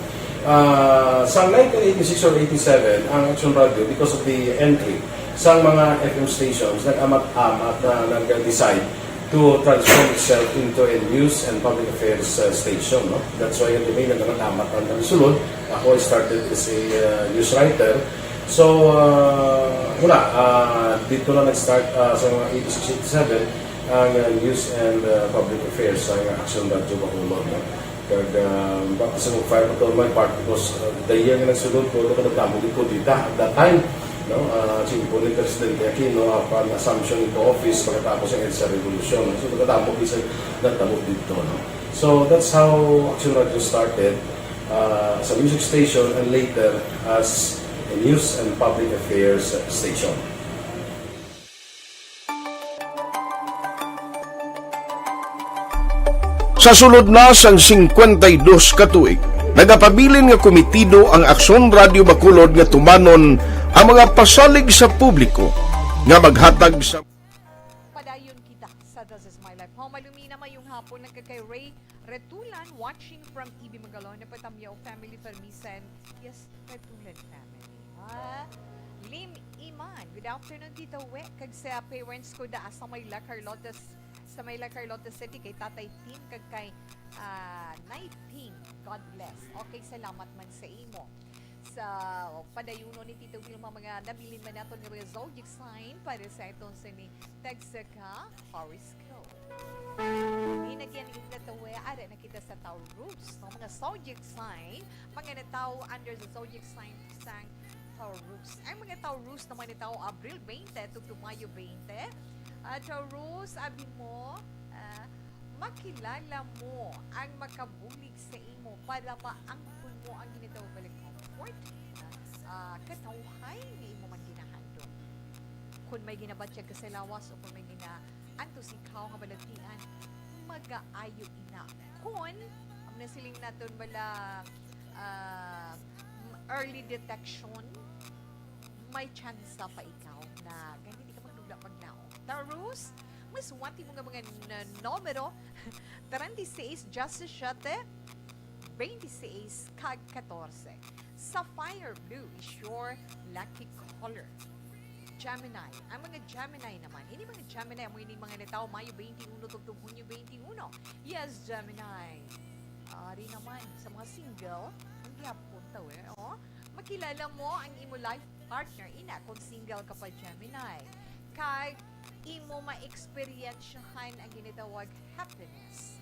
Ah, sa nineteen eighty-six or eighty-seven, ang Action Radio, because of the entry sa mga F M stations, nag-amat-amat na nag-decide to transform itself into a news and public affairs, uh, station, no? That's why kami nagkakatamat ang nagsulod. Ako, I started as a, uh, news writer. So, uh, wala, uh, dito na nag-start, uh, sa mga eighty-six, eighty-seven, ang, uh, news and, uh, public affairs sa Action Radio Bacolod, no? Kag, ah, baka sa mag-fire pa to my part because, ah, the year nga nagsulod ko, ano ka nagdamo gid ko dita at that time, no? Ah, si Impo ni Presidente Aquino, ah, pan assumption into office pagkatapos ang EDSA Revolution, no? So, nagdamo gid sa nagdamo dito, no? So, that's how Action Radio started, ah, as a music station and later as a news and public affairs station. Sa sulod na sang singkwenta y dos ka tuig, nagapabilin nga kumitido ang Aksyon Radio Bacolod nga tumanon ang mga pasalig sa publiko nga maghatag sa Padayon kita sa This Is My Life. Ho, malumina, mayong hapon, nagkakay Ray Retulan, watching from E B Magalona, Patamyao family, Farmisen, yes, Retulan family. Ah, Lim Iman, good afternoon, Tita We, kag sa parents ko da sa may La Carlota, sa may La Carlota City, kay Tatay Tim, kag kay, ah, Nay Tim. God bless. Okay, salamat man sa imo. Sa padayunon ni Tita Wilma, mga nabilin man naton nga mga zodiac sign para sa iton sa ni tagsa ka horoscope. Inagyan ni Tita We, ara na kita sa Taurus. Ang mga zodiac sign, mga natawo under the zodiac sign sang Taurus. Ang mga Taurus naman natawo Abril twenty tubtob Mayo twenty. Ah, Taurus, abi mo, ah, makilala mo ang makabulig sa imo para maangkon mo ang ginatawag bala comfort, ah, katawhay nga imo man ginahandom. Kung may ginabatyag ka sa lawas o kung may ginaantos ikaw nga balatian, magaayo ina. Kung, amo na siling naton bala, ah, early detection, may tsansa pa ikaw na gani di ka magdula paglaom. Taurus, mas wati mo nga mga n-, numero, treinta y seis, diecisiete, veintiséis, kag catorce. Sapphire blue is your lucky color. Gemini, ang mga Gemini naman, ini mga Gemini, amo ini mga natawo Mayo twenty-one tubtob Hunyo twenty-one. Yes, Gemini. Ari naman, sa mga single, ang gihapon taw eh, oh. Makilala mo ang imo life partner, ina, kung single ka pa, Gemini. Kag imo ma-experiensyahan ang ginatawag happiness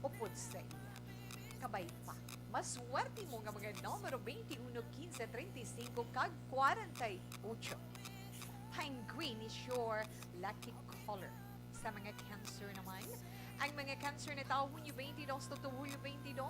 upod sa iya. Kabay pa. Mas swerte mo nga mga numero twenty-one, quince, treinta y cinco, kag forty-eight. Pine green is your lucky color. Sa mga Cancer naman, ang mga Cancer natawo Hunyo twenty-two tubtob Hulyo twenty-two.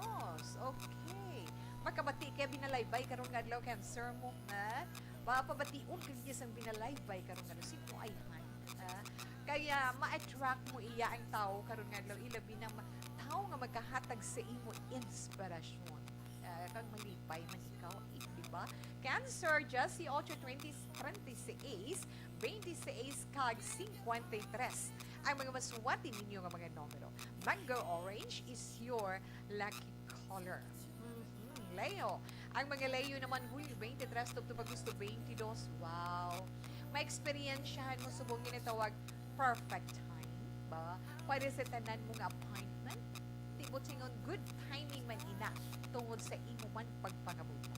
Okay. Makabati kay binalaybay karon nga adlaw, Cancer mo, ha? Mapabation ka niya sang binalaybay karon nga adlaw. Sino ay han? Ha? Kaya ma-attract mo iya ang tawo karon nga adlaw, ilabi na ma-, tawo nga magkahatag sa imo inspirasyon. Ah, kag malipay man ikaw, eh, di ba? Cancer, dieciocho, twenty, treinta y seis, veintiséis, kag cincuenta y tres ang mga mas swerte ninyo nga mga numero. Mango orange is your lucky color. Mhm. Leo, ang mga Leo naman, Hulyo twenty-three tubtob Agosto twenty-two. Wow. May eksperyensyahan mo subong ginatawag perfect time ba para sa tanan mo nga appointment. Ti buot silingon, good timing man ina tungod sa imo man pagpangabuhi.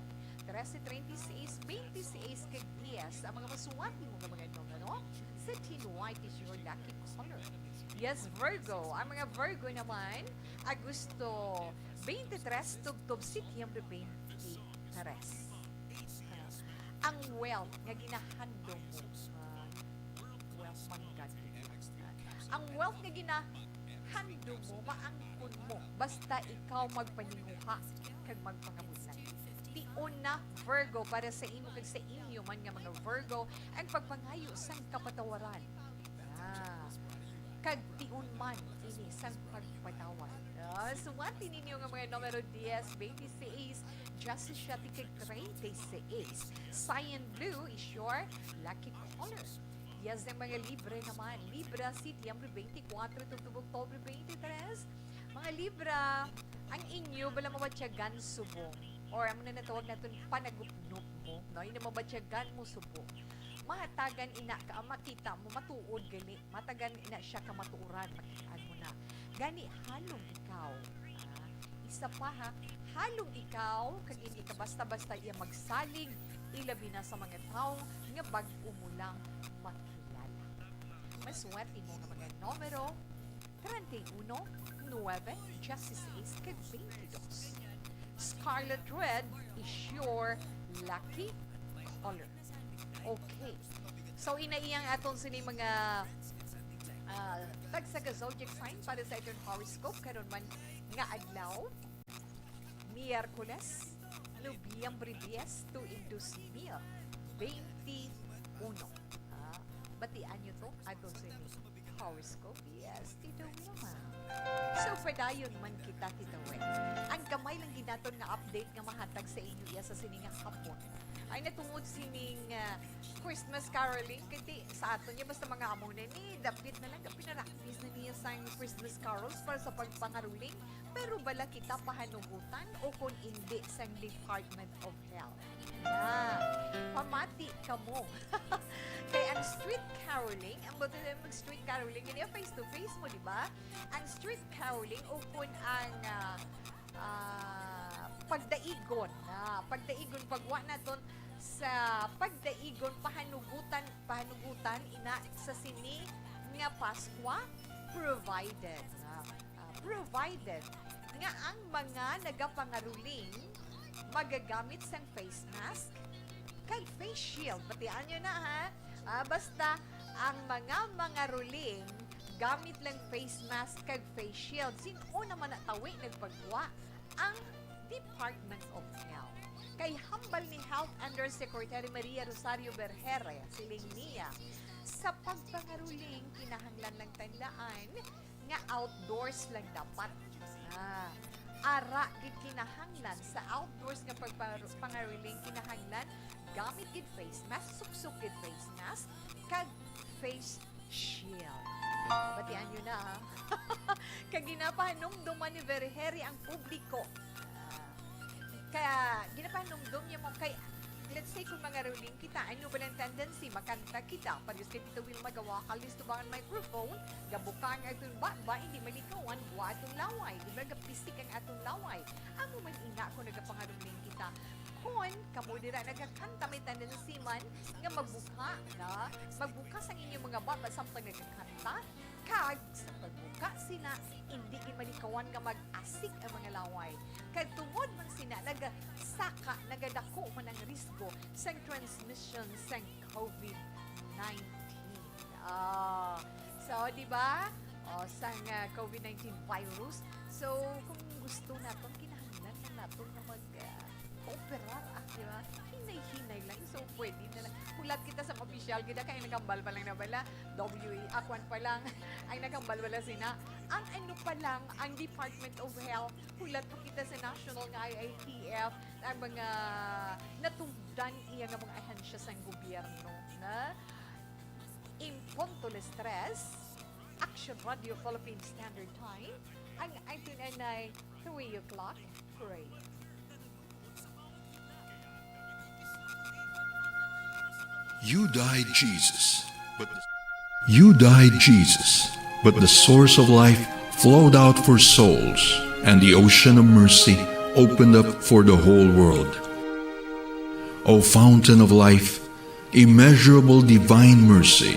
Trese, treinta y seis, veintiséis, kag dies ang mga mas swerte mo nga mga numero. Satin white is your lucky color. Yes, Virgo. Ang mga Virgo naman, Agosto twenty-three tubtob Setyembre twenty-three. Ang wealth nga ginahandom mo, ah, wealth man gani. Ang wealth nga ginahandom mo, maangkon mo basta ikaw magpaninguha kag magpangabuhi. Tion na, Virgo, para sa imo kag sa inyo man nga mga Virgo, ang pagpangayo sang kapatawaran. Ah, kag tion man ini sang pagpatawad. Ah, swerte ninyo nga mga numero dies, veintiséis, diecisiete, kag treinta y seis. Cyan blue is your lucky color. Yes, ang mga Libra naman. Libra, Setyembre twenty-four tubtob Oktubre twenty-three. Mga Libra, ang inyo bala mabatyagan subong, or amo na natawag naton panagupnop mo, no? Ina mabatyagan mo subong. Mahatagan ina ka, makita mo, matuod gali. Matagan ina siya ka matuoran, makit-an mo na. Gani, halong ikaw. Ah, isa pa ha, halong ikaw, kag hindi ka basta-basta iya magsalig, ilabi na sa mga tawo nga bag-o mo lang makilala. Mas swerte mo nga mga numero, treinta y uno, nuebe, dieciséis, kag veintidós. Scarlet red is your lucky color. Okay. So, ina iyang aton sini mga, ah, tagsa ka zodiac sign para sa aton horoscope karon man nga adlaw. Miyerkules, Nobyembre dies, tuig dos mil beinti uno. Ah, batian nyo to, aton sini horoscope. Yes, Tita Wilma. So, padayon man kita, Tita Wen. Ang gamay lang gid naton nga update nga mahatag sa inyo iya sa sini nga hapon ay natungod sining, ah, Christmas caroling. Kay ti-, sa aton niya, basta mga amo na ni, dapit na lang, pinaraktis na niya sang Christmas carols para sa pagpangaruling. Pero bala kita pahanugutan o kon indi sang Department of Health? Ah, pamati kamo. Kay ang street caroling, ang bato na mag-street caroling, hindi face to face mo, di ba? Ang street caroling o kun ang, ah, ah, pagdaigon, ah, pagdaigon, pagwa naton sa pagdaigon, pahanugutan, pahanugutan ina sa sini nga Paskwa, provided, ah, ah, provided nga ang mga nagapangaruling magagamit sang face mask kag face shield. Batian nyo na, ha? Ah, basta ang mga mangaruling gamit lang face mask kag face shield. Sin-o naman na tawi nagpagwa? Ang Department of Health. Kay hambal ni Health Undersecretary Maria Rosario Berhere, siling niya, sa pagpangaruling, kinahanglan lang tanlaan nga outdoors lang dapat. Ah, ara gid kinahanglan sa outdoors nga pagpar-, pangaruling, kinahanglan Gamit gid face mask, suksok gid face mask, kag face shield. Batian nyo na, ha? Kag ginapahanumdom man ni Verheri ang publiko. Ah, kaya ginapahanumdom niya mo kay, let's say, kung mangaruling kita, ano ba ang tendency? Makanta kita. Pares kay Tito Wilma gawa ka listo ba ang microphone? Gabuka ang atong baba, hindi malikawan, wa atong laway. Di ba, gapisik ang atong laway. Amo man ina kung nagapangaruling kita. Kon kamo dira nagakanta, may tendency man nga magbuka na, magbuka sang inyong mga baba samtang nagakanta, kag sa pagbuka sina, hindi gid malikawan nga mag-asik ang mga laway. Kag tungod man sina, nagasaka, nagadako man ang risgo sang transmission sang covid nineteen. Ah, so, di ba? O, sang, ah, covid nineteen virus. So, kung gusto naton, kinahanglan lang naton nga mag, ah, kooperar, ah, di ba? Hinay-hinay lang. So, pwede na lang. Hulat kita sa opisyal, kita kay nakambal pa lang na bala. W A, akwan pa lang. Ay, nakambal wala sina. Ang ano pa lang, ang Department of Health, hulat pa kita sa national nga I I T F, ang mga natugdan iya nga mga ahensya sang gobyerno na in punto las tres, Action Radio Philippine Standard Time, ang aton anay three o'clock. Pray. You died, Jesus, but the, you died, Jesus, but the source of life flowed out for souls, and the ocean of mercy opened up for the whole world. O fountain of life, immeasurable divine mercy,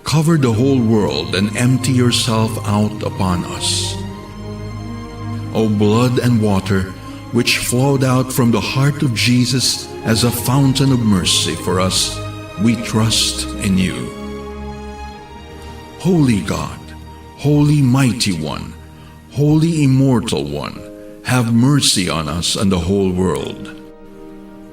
cover the whole world and empty yourself out upon us. O blood and water, which flowed out from the heart of Jesus as a fountain of mercy for us, we trust in you. Holy God, Holy Mighty One, Holy Immortal One, have mercy on us and the whole world.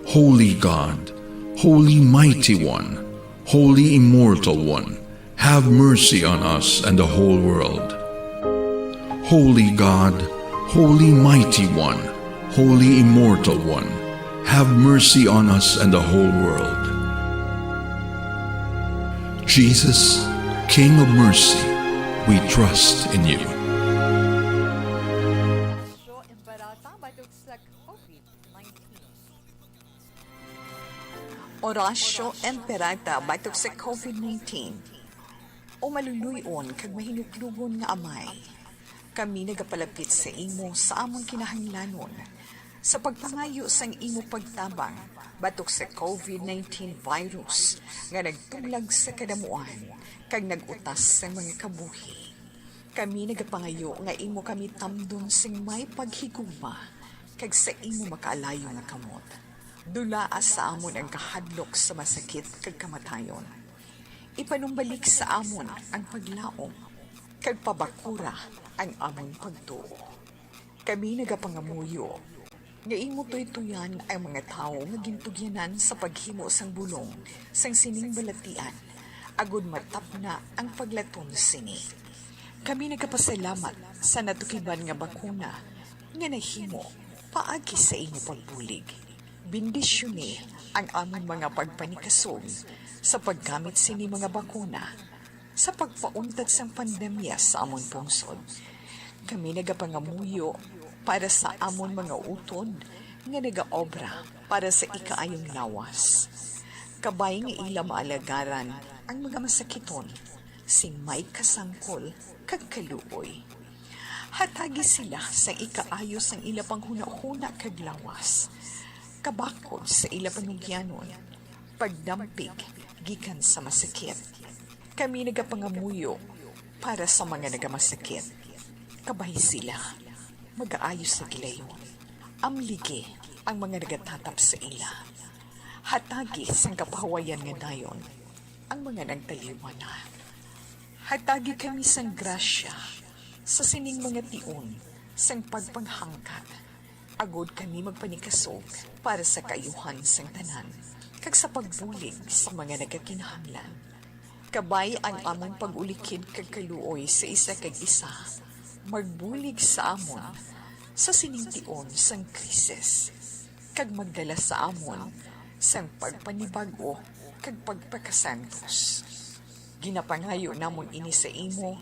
Holy God, Holy Mighty One, Holy Immortal One, have mercy on us and the whole world. Holy God, Holy Mighty One, Holy Immortal One, have mercy on us and the whole world. Jesus, King of mercy, we trust in you. Show Embarata, batok sa covid nineteen. Orasyo Imperata batok sa covid nineteen. O maluluy-on kag mahinuklogon nga Amay, kami nagapalapit sa imo sa amon kinahanglanon, sa pagpangayo sang imo pagtabang batok sa covid nineteen virus nga nagtuglag sa kadamuan kag nag-utas sa mga kabuhi. Kami nagapangayo nga imo kami tamdon sing may paghigugma kag sa imo makaalayo nga kamot. Dulaa sa amon ang kahadlok sa masakit kag kamatayon. Ipanumbalik sa amon ang paglaom kag pabakura ang amon pagtuo. Kami nagapangamuyo nga imo tuytoyan ang mga tawo nga gintugyanan sa paghimo sang bulong sang sining balatian, agod matapna ang paglaton sini. Kami nagapasalamat sa natukiban nga bakuna nga nahimo paagi sa imo pagbulig. Bendisyoni ang amon mga pagpanikasog sa paggamit sini mga bakuna sa pagpauntat sang pandemya sa amon pungsod. Kami nagapangamuyo para sa amon mga utod nga nagaobra para sa ikaayong lawas. Kabay nga ila maalagaran ang mga masakiton sing may kasangkol kag kaluoy. Hatagi sila sang ikaayo sang ila panghunahuna kag lawas, kabakod sa ila panugyanon, pagdampig gikan sa masakit. Kami nagapangamuyo para sa mga nagamasakit. Kabay sila magaayo sa gilayon. Amligi ang mga nagatatap sa ila. Hatagi sang kapahuwayan nga dayon ang mga nagtaliwan na. Hatagi kami sang grasya sa sining mga tion sang pagpanghangkat, agod kami magpanikasog para sa kaayuhan sang tanan, kag sa pagbulig sa mga nagakinahanglan. Kabay ang amon pag-ulikid kag kaluoy sa isa kag isa, magbulig sa amon sa sining tion sang krisis, kag magdala sa amon sang pagpanibag-o kag pagpakasantos. Ginapangayo namon ini sa imo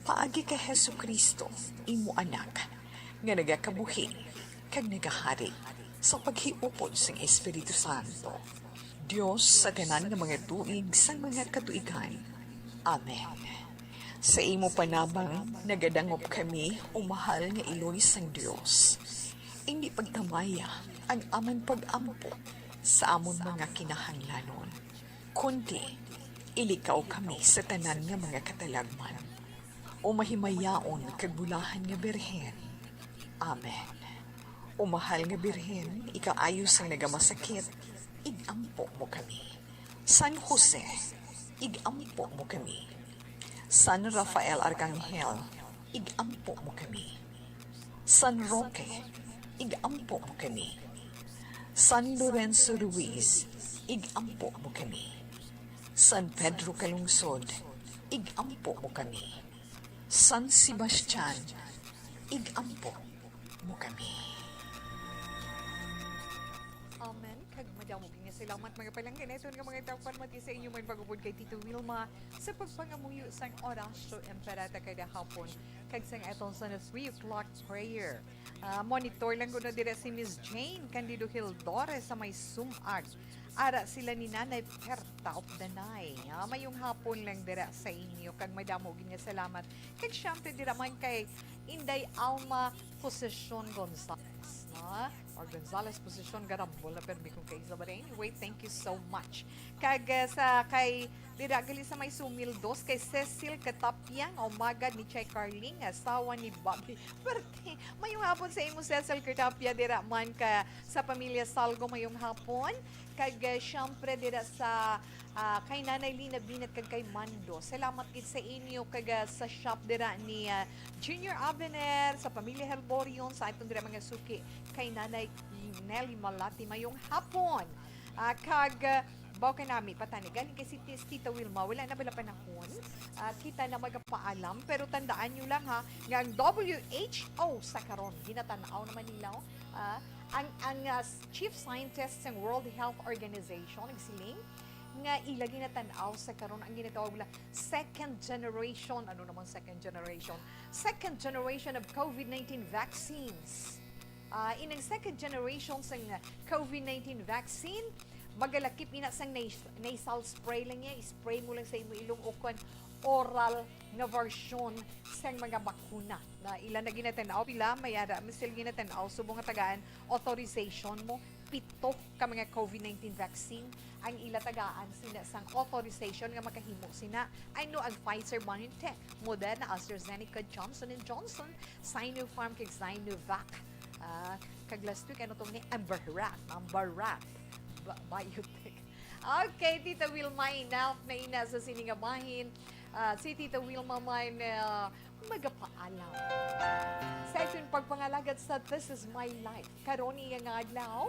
paagi kay Jesu-Cristo, imo Anak, nga nagakabuhi kag nagahari sa paghiupod sang Espiritu Santo, Dios sa tanan nga mga tuig sang mga katuigan. Amen. Sa imo panabang nagadangop kami, o mahal nga Iloy sang Dios. Indi pagtamaya ang amon pag-ampo sa amon mga kinahanglanon, kundi ilikaw kami sa tanan nga mga katalagman, o mahimayaon kag bulahan nga Birhen. Amen. O mahal nga Birhen, ikaayo sang nagamasakit, ig-ampo mo kami. San Jose, ig-ampo mo kami. San Rafael Arcangel, ig-ampo mo kami. San Roque, ig-ampo mo kami. San Lorenzo Ruiz, ig-ampo mo kami. San Pedro Calungsod, ig-ampo mo kami. San Sebastian, ig-ampo mo kami. Amen. Kag madamo gid nga salamat, mga palangga, na ito nga mga tagpan mati sa inyo man pagupod kay Tito Wilma sa pagpangamuyo sang Oratio Imperata kada hapon, kag sang aton sa three o'clock prayer. Ah, monitor lang kuno dira si Miss Jane Candido Hildores sa may Sumag. Ara sila ni Nanay Perta of Danay. Ah, mayong hapon lang dira sa inyo, kag madamo gid nga salamat. Kag syempre dira man kay Inday Alma Posesyon Gonzales, no? Or Gonzales Posesyon, garambol na permi kong kaisa. But anyway, thank you so much. Kag, ah, sa kay, dira gali sa may Sumil Dos, kay Cecil Katapia, nga umagad ni Chay Carling, asawa ni Bobby. Perte, mayong hapon sa imo, Cecil Katapia, dira man ka sa pamilya Salgo, mayong hapon. Kag, ah, syempre, dira sa, ah, kay Nanay Lina Binat kag kay Mando. Salamat gid sa inyo, kag, ah, sa shop dira ni, ah, Junior Abener, sa pamilya Helborion, sa aton dira mga suki, kay Nanay Nelly Malati, mayong hapon. Ah, kag, ah, baw ka nami, patani, galing kay si Tis-, Tita Wilma, wala na bala panahon. Ah, kita na magapaalam, pero tandaan nyo lang ha, nga ang W H O sa karon, ginatanaw naman nila, oh. Ah, ang, ang, ah, s-, chief scientist sa World Health Organization, nagsiling nga ila ginatanaw sa karon ang ginatawag nila second generation. Ano namang second generation? Second generation of COVID nineteen vaccines. Ah, inang second generation sang COVID nineteen vaccine, magalakip ina sang nas-, nasal spray lang niya, spray mo lang sa imo ilong o kon oral nga version sang mga bakuna na ila na ginatanaw. Pila may ara, may sila ginatanaw, subong nga tagaan authorization mo, pito ka mga COVID nineteen vaccine ang ila tagaan sina sang authorization nga makahimo sina. I know ang Pfizer, BioNTech, Moderna, AstraZeneca, Johnson and Johnson, Sinopharm, kag Sinovac. Ah, kag last week, ano tong ni Amber Rat, Amber Rat, Ba-, BioNTech. Okay, Tita Wilma, enough na ina sa sini nga bahin. Ah, si Tita Wilma man, ah, magapaalam sa aton pagpangalagat sa This Is My Life. Karon iya nga adlaw,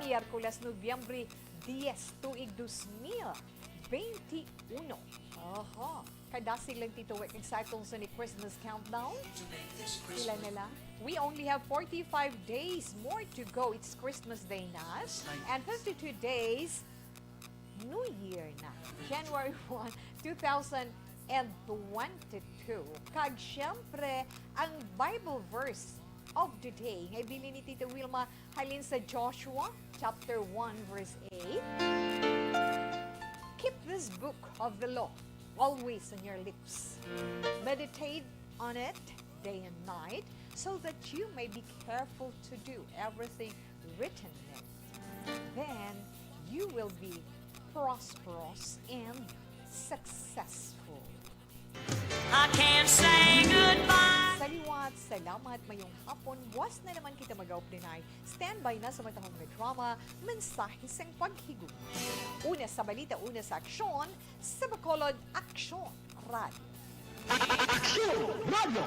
Miyerkules, Nobyembre diyes, tuig dos mil benti uno. Aha. Kadasig lang, Tito Wek, kag sa atong sini Christmas countdown. Pila na lang? We only have forty-five days more to go. It's Christmas Day na. And fifty-two days, New Year na. January one, two thousand and twenty-two. Kag syempre, ang Bible verse of the day nga ibilin ni Tito Wilma halin sa Joshua chapter one, verse eight. Keep this book of the law always on your lips. Meditate on it day and night, so that you may be careful to do everything written in it. Then you will be prosperous and successful. I can't say goodbye. Sa liwat, salamat, mayong hapon. Buwas na naman kita mag-update. Standby na sa matahong nga drama, Mensahe sang Paghigugma. Una sa balita, una sa aksyon, sa Bacolod Aksyon Radio. Aksyon Radio.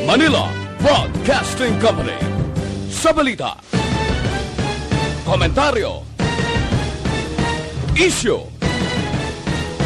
Manila Broadcasting Company. Sa balita, komentaryo, isyu,